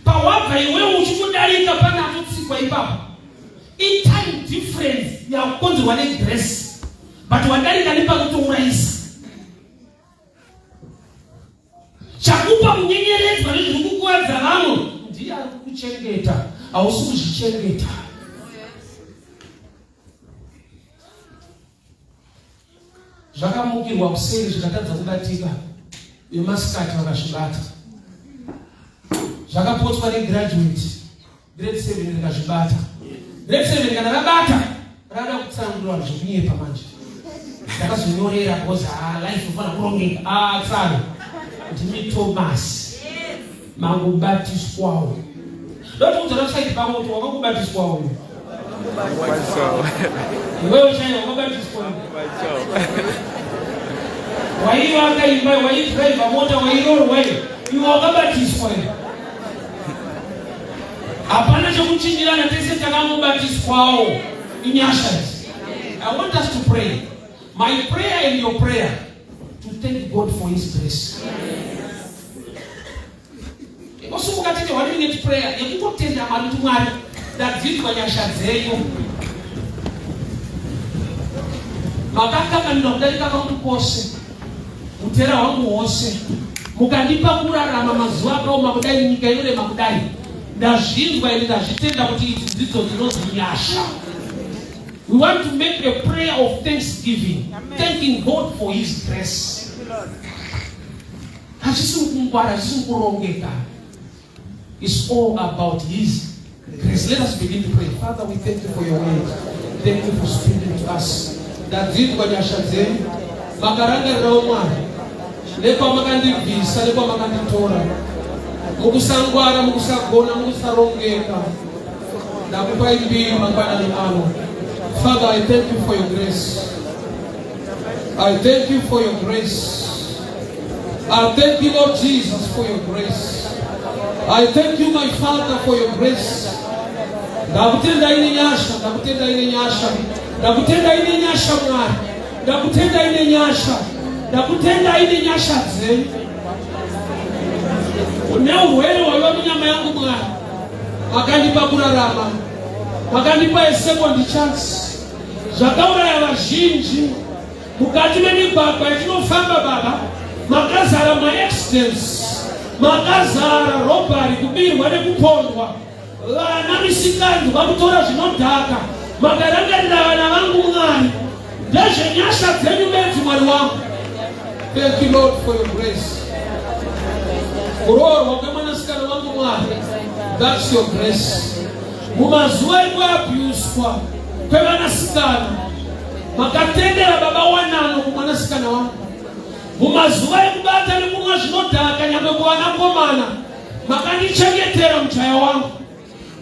Pawabva iwewe uchikudarika panatotsikwa ipapo, itime difference yakukonzerwa negrace, but wadarika nepanotourayisa. Chakupa kunyenyeredzwa nezviri kukuvadza vamwe, ndiye ari kukuchengeta, hausi kuzvichengeta. Zvakamukirwa kuseri zvikatadza kubatika, vemasikati vakazvibata. Zvakapotswa negraduate grade 7 rikazvibata. Grade 7 kana rabata, rada kutsanangurira vanhu zvekunyepa. Manje ndakazonyorera because, ah, life ufanira kurongeka. Ah, tsano ndimi Thomas, mangobatiswawo. Ndotokudzora side pako kuti wakangobatiswawo. Iwewe chaiwo wakabatiswa, waivaka imba, waidhiraivha mota, wairorwa, iwe wakabatiswa. Hapana chekuchinjirana, tese takangobatiswawo, inyasha idzi. I want us to pray, my prayer and your prayer, to thank God for his grace. Ingosumuka tite one minute prayer yekungotenda Mwari kuti, Mwari, ndadzidzwa nyasha dzenyu. Makakanganirwa kudarika kwangu kwose, utera hwangu hwose, mukandipa kurarama mazuva akaoma kudai, nyika inorema kudai. Ndazvinzwa ende ndazvitenda kuti idzi dzidzo dzinonzi nyasha. We want to make a prayer of thanksgiving, thanking God for his grace. Hazvisi kungwara, hazvisi kurongeka. It's all about his grace. Let us begin to pray. Father, we thank you for your word. Thank you for speaking to us. Ndadzidzwa nyasha dzenyu. Makarangarirawo, Mwari, nekwamakandibvisa, nekwamakanditora, mukusangwara, mukusagona, mukusarongeka. Ndakupai mbiri mangwanani ano. Father, I thank you for your grace. I thank you for your grace. I thank you, Lord Jesus, for your grace. I thank you, my Father, for your grace. Ndakutendai nenyasha, ndakutendai nenyasha, ndakutendai nenyasha, Mwari. Ndakutendai nenyasha, ndakutendai nenyasha dzenyu. Neurwere hwaiva munyama yangu, Mwari, makandipa kurarama, makandipa a second chance. Zvakauraya vazhinji mukati memigwagwa yatinofamba, Baba, makazara maaccidents, makazara robbery, kubirwa nekupondwa, vana misikanzwa, kutora zvinodhaka. Makarangarira vana vangu, Mwari. Ndezvenyasha dzenyu bedzi, Mwari wangu. Thank you, Lord, for your grace. Kuroorwa kwemwanasikana wangu, Mwari, that's your grace. Mumazuva ekuabhuswa kwevanasikana, makatendera baba wanano kumwanasikana wangu. Mumazuva ekubata nekumwa zvinodhaka, nyangwe kuvanakomana, makandichengetera mujaya wangu.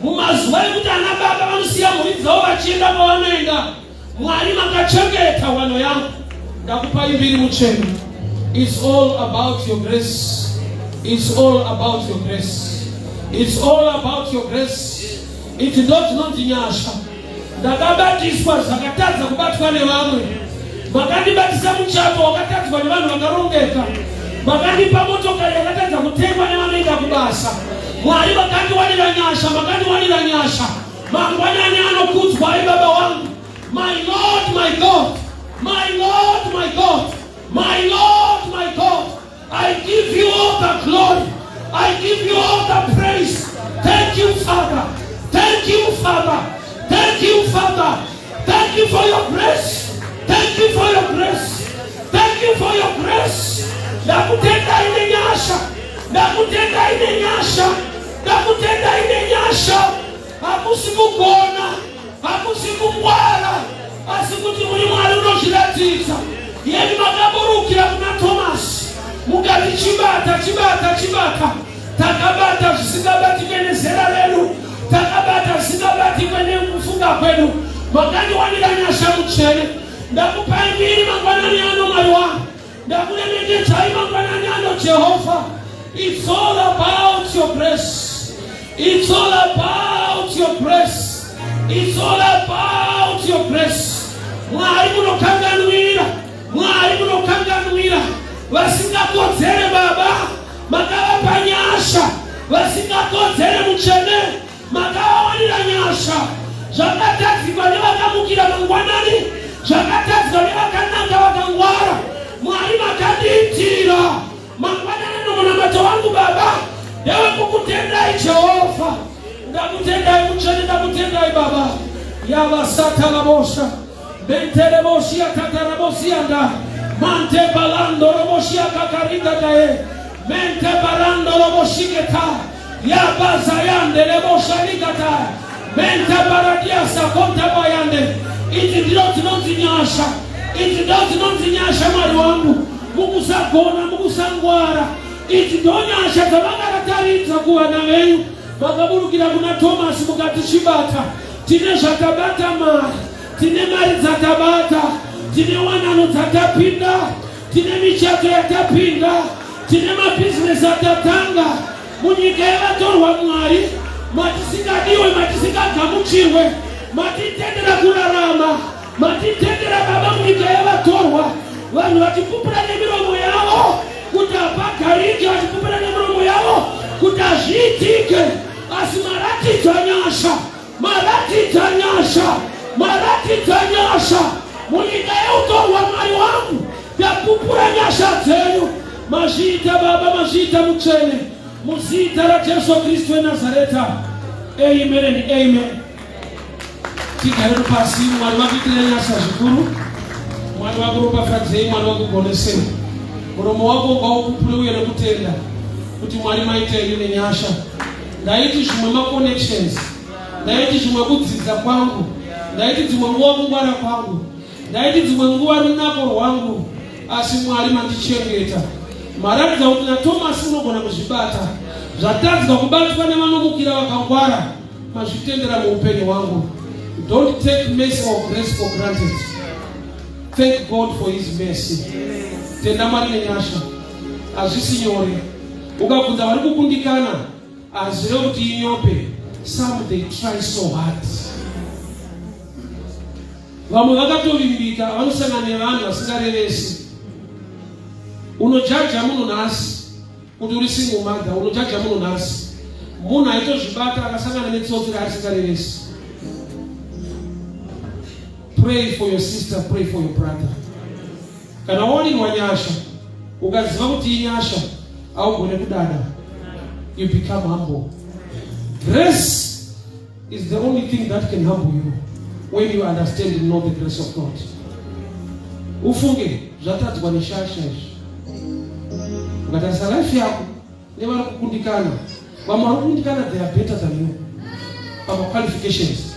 Mumazuva ekuti ana baba vanosiya mhuri dzavo vachienda kwavanoenda, Mwari makachengeta wano yangu. Ndakupai mbiri mutsvene. It's all about your grace. It's all about your grace. It's all about your grace. Idzi ndo dzinonzi nyasha. Ndakabatiswa zvakatadza kubatwa nevamwe. Makandibatisa muchato wakatadzwa nevanhu vakarongeka. Makandipa motokari yakatadza kutengwa nevanoenda kubasa. Mwari vakandiwanira nyasha, makandiwanira nyasha. Mangwanani anokudzwai baba wangu. My Lord, my God. My Lord, my God. My Lord, my God. I give you all the glory. I give you all the praise. Thank you, Father. Thank you, Father. Thank you, Father. Thank you for your grace. Thank you for your grace. Thank you for your grace. Ndakutendai nenyasha. Ndakutendai nenyasha. Ndakutendai nenyasha. Hakusi kugona, hakusi kungwara, asi kuti muri Mwari unozviratidza. Yemi makaburukira kuna Tomasi mukati chibata, chibata, chibata. Takabata zvisingabatike nezera redu, takabata zvisingabatikwe nekufunga kwedu. Makandiwanira nyasha mutsvene. Ndakupai mbiri mangwanani ano Mwari wangu. Ndakuremekedzai mangwanani ano Jehovha. It's all about your grace. It's all about your grace. It's all about your grace. Mwari munokanganwira. Mwari munokanganwira. Vasingakodzere baba makavapa nyasha. Vasingakodzere mutsvene makavawanira nyasha. Zvakatadzikwa nevakamukira mangwanani, zvakatadzwa nevakanaka vakangwara. Mwari makandiitira mangwanani nomunamato wangu baba ndewekukutendai Jehovha. Ndakutendai mutsvene, ndakutendai baba. Yavasatalabosha menteleboshia tatarabosianda mante balando roboshia kakaringa daye mente barando roboshiketa yabazayande leboshalikata mente baradia sakonta bayande. Idzi ndiro dzinonzi nyasha, idzi ndo dzinonzi nyasha Mwari wangu, mukusagona mukusangwara. Idzi ndo nyasha dzamakataridza kuvana venyu. Makaburukira kuna Tomasi mukati chibata, tine zvatabata mari, tine mari dzatabata, tine wanano dzatapinda, tine michato yatapinda, tine mabhizinesi atatanga munyika yevatorwa. Mwari, matisingadiwe, matisingagamuchirwe, matitendera kurarama, matitendera baba munyika yevatorwa. Vanhu vachipupura nemiromo yavo kuti hapagarike, vachipupura nemiromo yavo kuti hazviitike, asi maratidza nyasha, maratidza nyasha, maratidza nyasha munyika yeutorwa. Mwari wangu, ndapupura nyasha dzenyu. Mazviita baba, mazviita mutsvene, muzita raJesu Kristu weNazareta, amen and amen. Tigare pasi. Mwari vakuitire nyasha zvikuru. Mwari vakuropafadzei. Mwari vakugonesei. Muromo wako ngaupupure uye nekutenda kuti Mwari maita ini nenyasha. Ndaiti zvimwe maconnections, ndaiti zvimwe kudzidza kwangu, ndaiti dzimwe nguva kungwara kwangu, ndaiti dzimwe nguva runako rwangu, asi Mwari mandichengeta. Maratidza kuti naTomasi unogona kuzvibata. Zvatadzwa kubatwa nevanomukira vakangwara, mazvitendera muupenyu hwangu. Don't take mercy or grace for granted. Thank God for his mercy. Tenda Mwari nenyasha. Hazvisi nyore. Ukabvunza vari kukundikana, hazvirevi kuti inyope. Some, they try so hard. Vamwe vakatovimbika, vanosangana nevanhu vasingarevesi. Unojaja munhu nhasi kuti uri single mother, unojaja munhu nhasi, munhu aitozvibata akasangana netsotsi raarisingarevesi. Pray for your sister, pray for your brother. Kana wawanirwa nyasha, ukaziva kuti inyasha, haugone kudada. You become humble. Grace is the only thing that can humble you, when you understand and know the grace of God. Ufunge zvatadzwa neshasha izvi. Ukatarisa life yako nevari kukundikana, vamwe vari kukundikana, they are better than you pamaqualifications,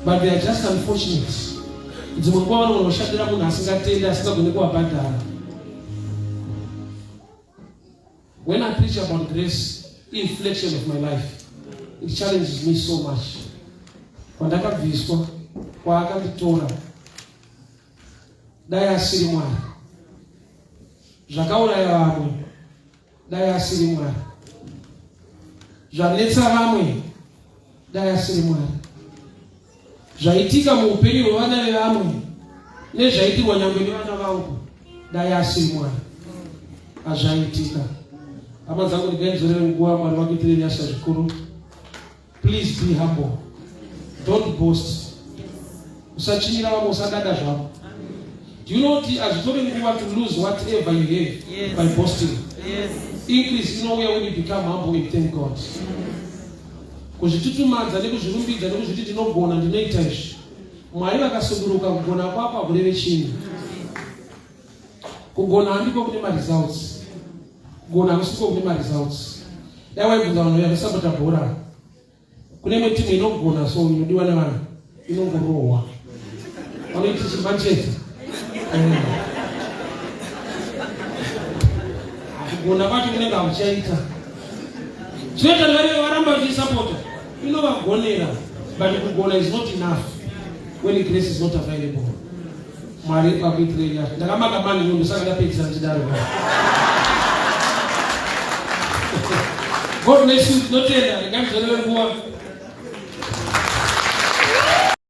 but they are just unfortunate. Dzimwe nguva vanogona kushandira munhu asingatendi, asingagoni kuvabhadhara. When I preach about grace, inflection of my life. It challenges me so much. Kwandakabviswa, kwaakanditora, dai asiri Mwari. Zvakauraya vamwe, dai asiri Mwari. Zvanetsa vamwe, dai asiri Mwari. Zvaitika muupenyu hwevana vevamwe nezvaitirwa nyangwe nevana vangu, dai asiri Mwari. Hazvaitika. Hama dzangu, ndingainzorere nguva. Mwari vakuitire nyasha zvikuru. Please be humble, don't boast. Usachinyira vamwe, usadada zvavo. Do you know kuti hazvitori nguva to lose whatever you have by boasting? Increase inouya when you become humble and thank God. Kuzvitutumadza nekuzvirumbidza nekuzviti ndinogona, ndinoita izvi, Mwari vakasuduruka, kugona kwako hakureve chinhu. Kugona handiko kune maresults, kugona hakusiko kune maresults. Dai waibvunza vanhu vanosapota bhora, kune imwe timu inogona, so inodiwa nevanhu, inongorohwa, vanoiti chiManchester. Kugona kwacho kunenge hakuchaita. Chinoita vari varamba vachisapota, inovagonera, but kugona is not enough when grace is not available. Mwari vakuitirei nyasha. Ndakamaka mani nyundo, saka ndapedzisa ndichidaro. God bless you. Tinotenda. Regai muzoreve nguva.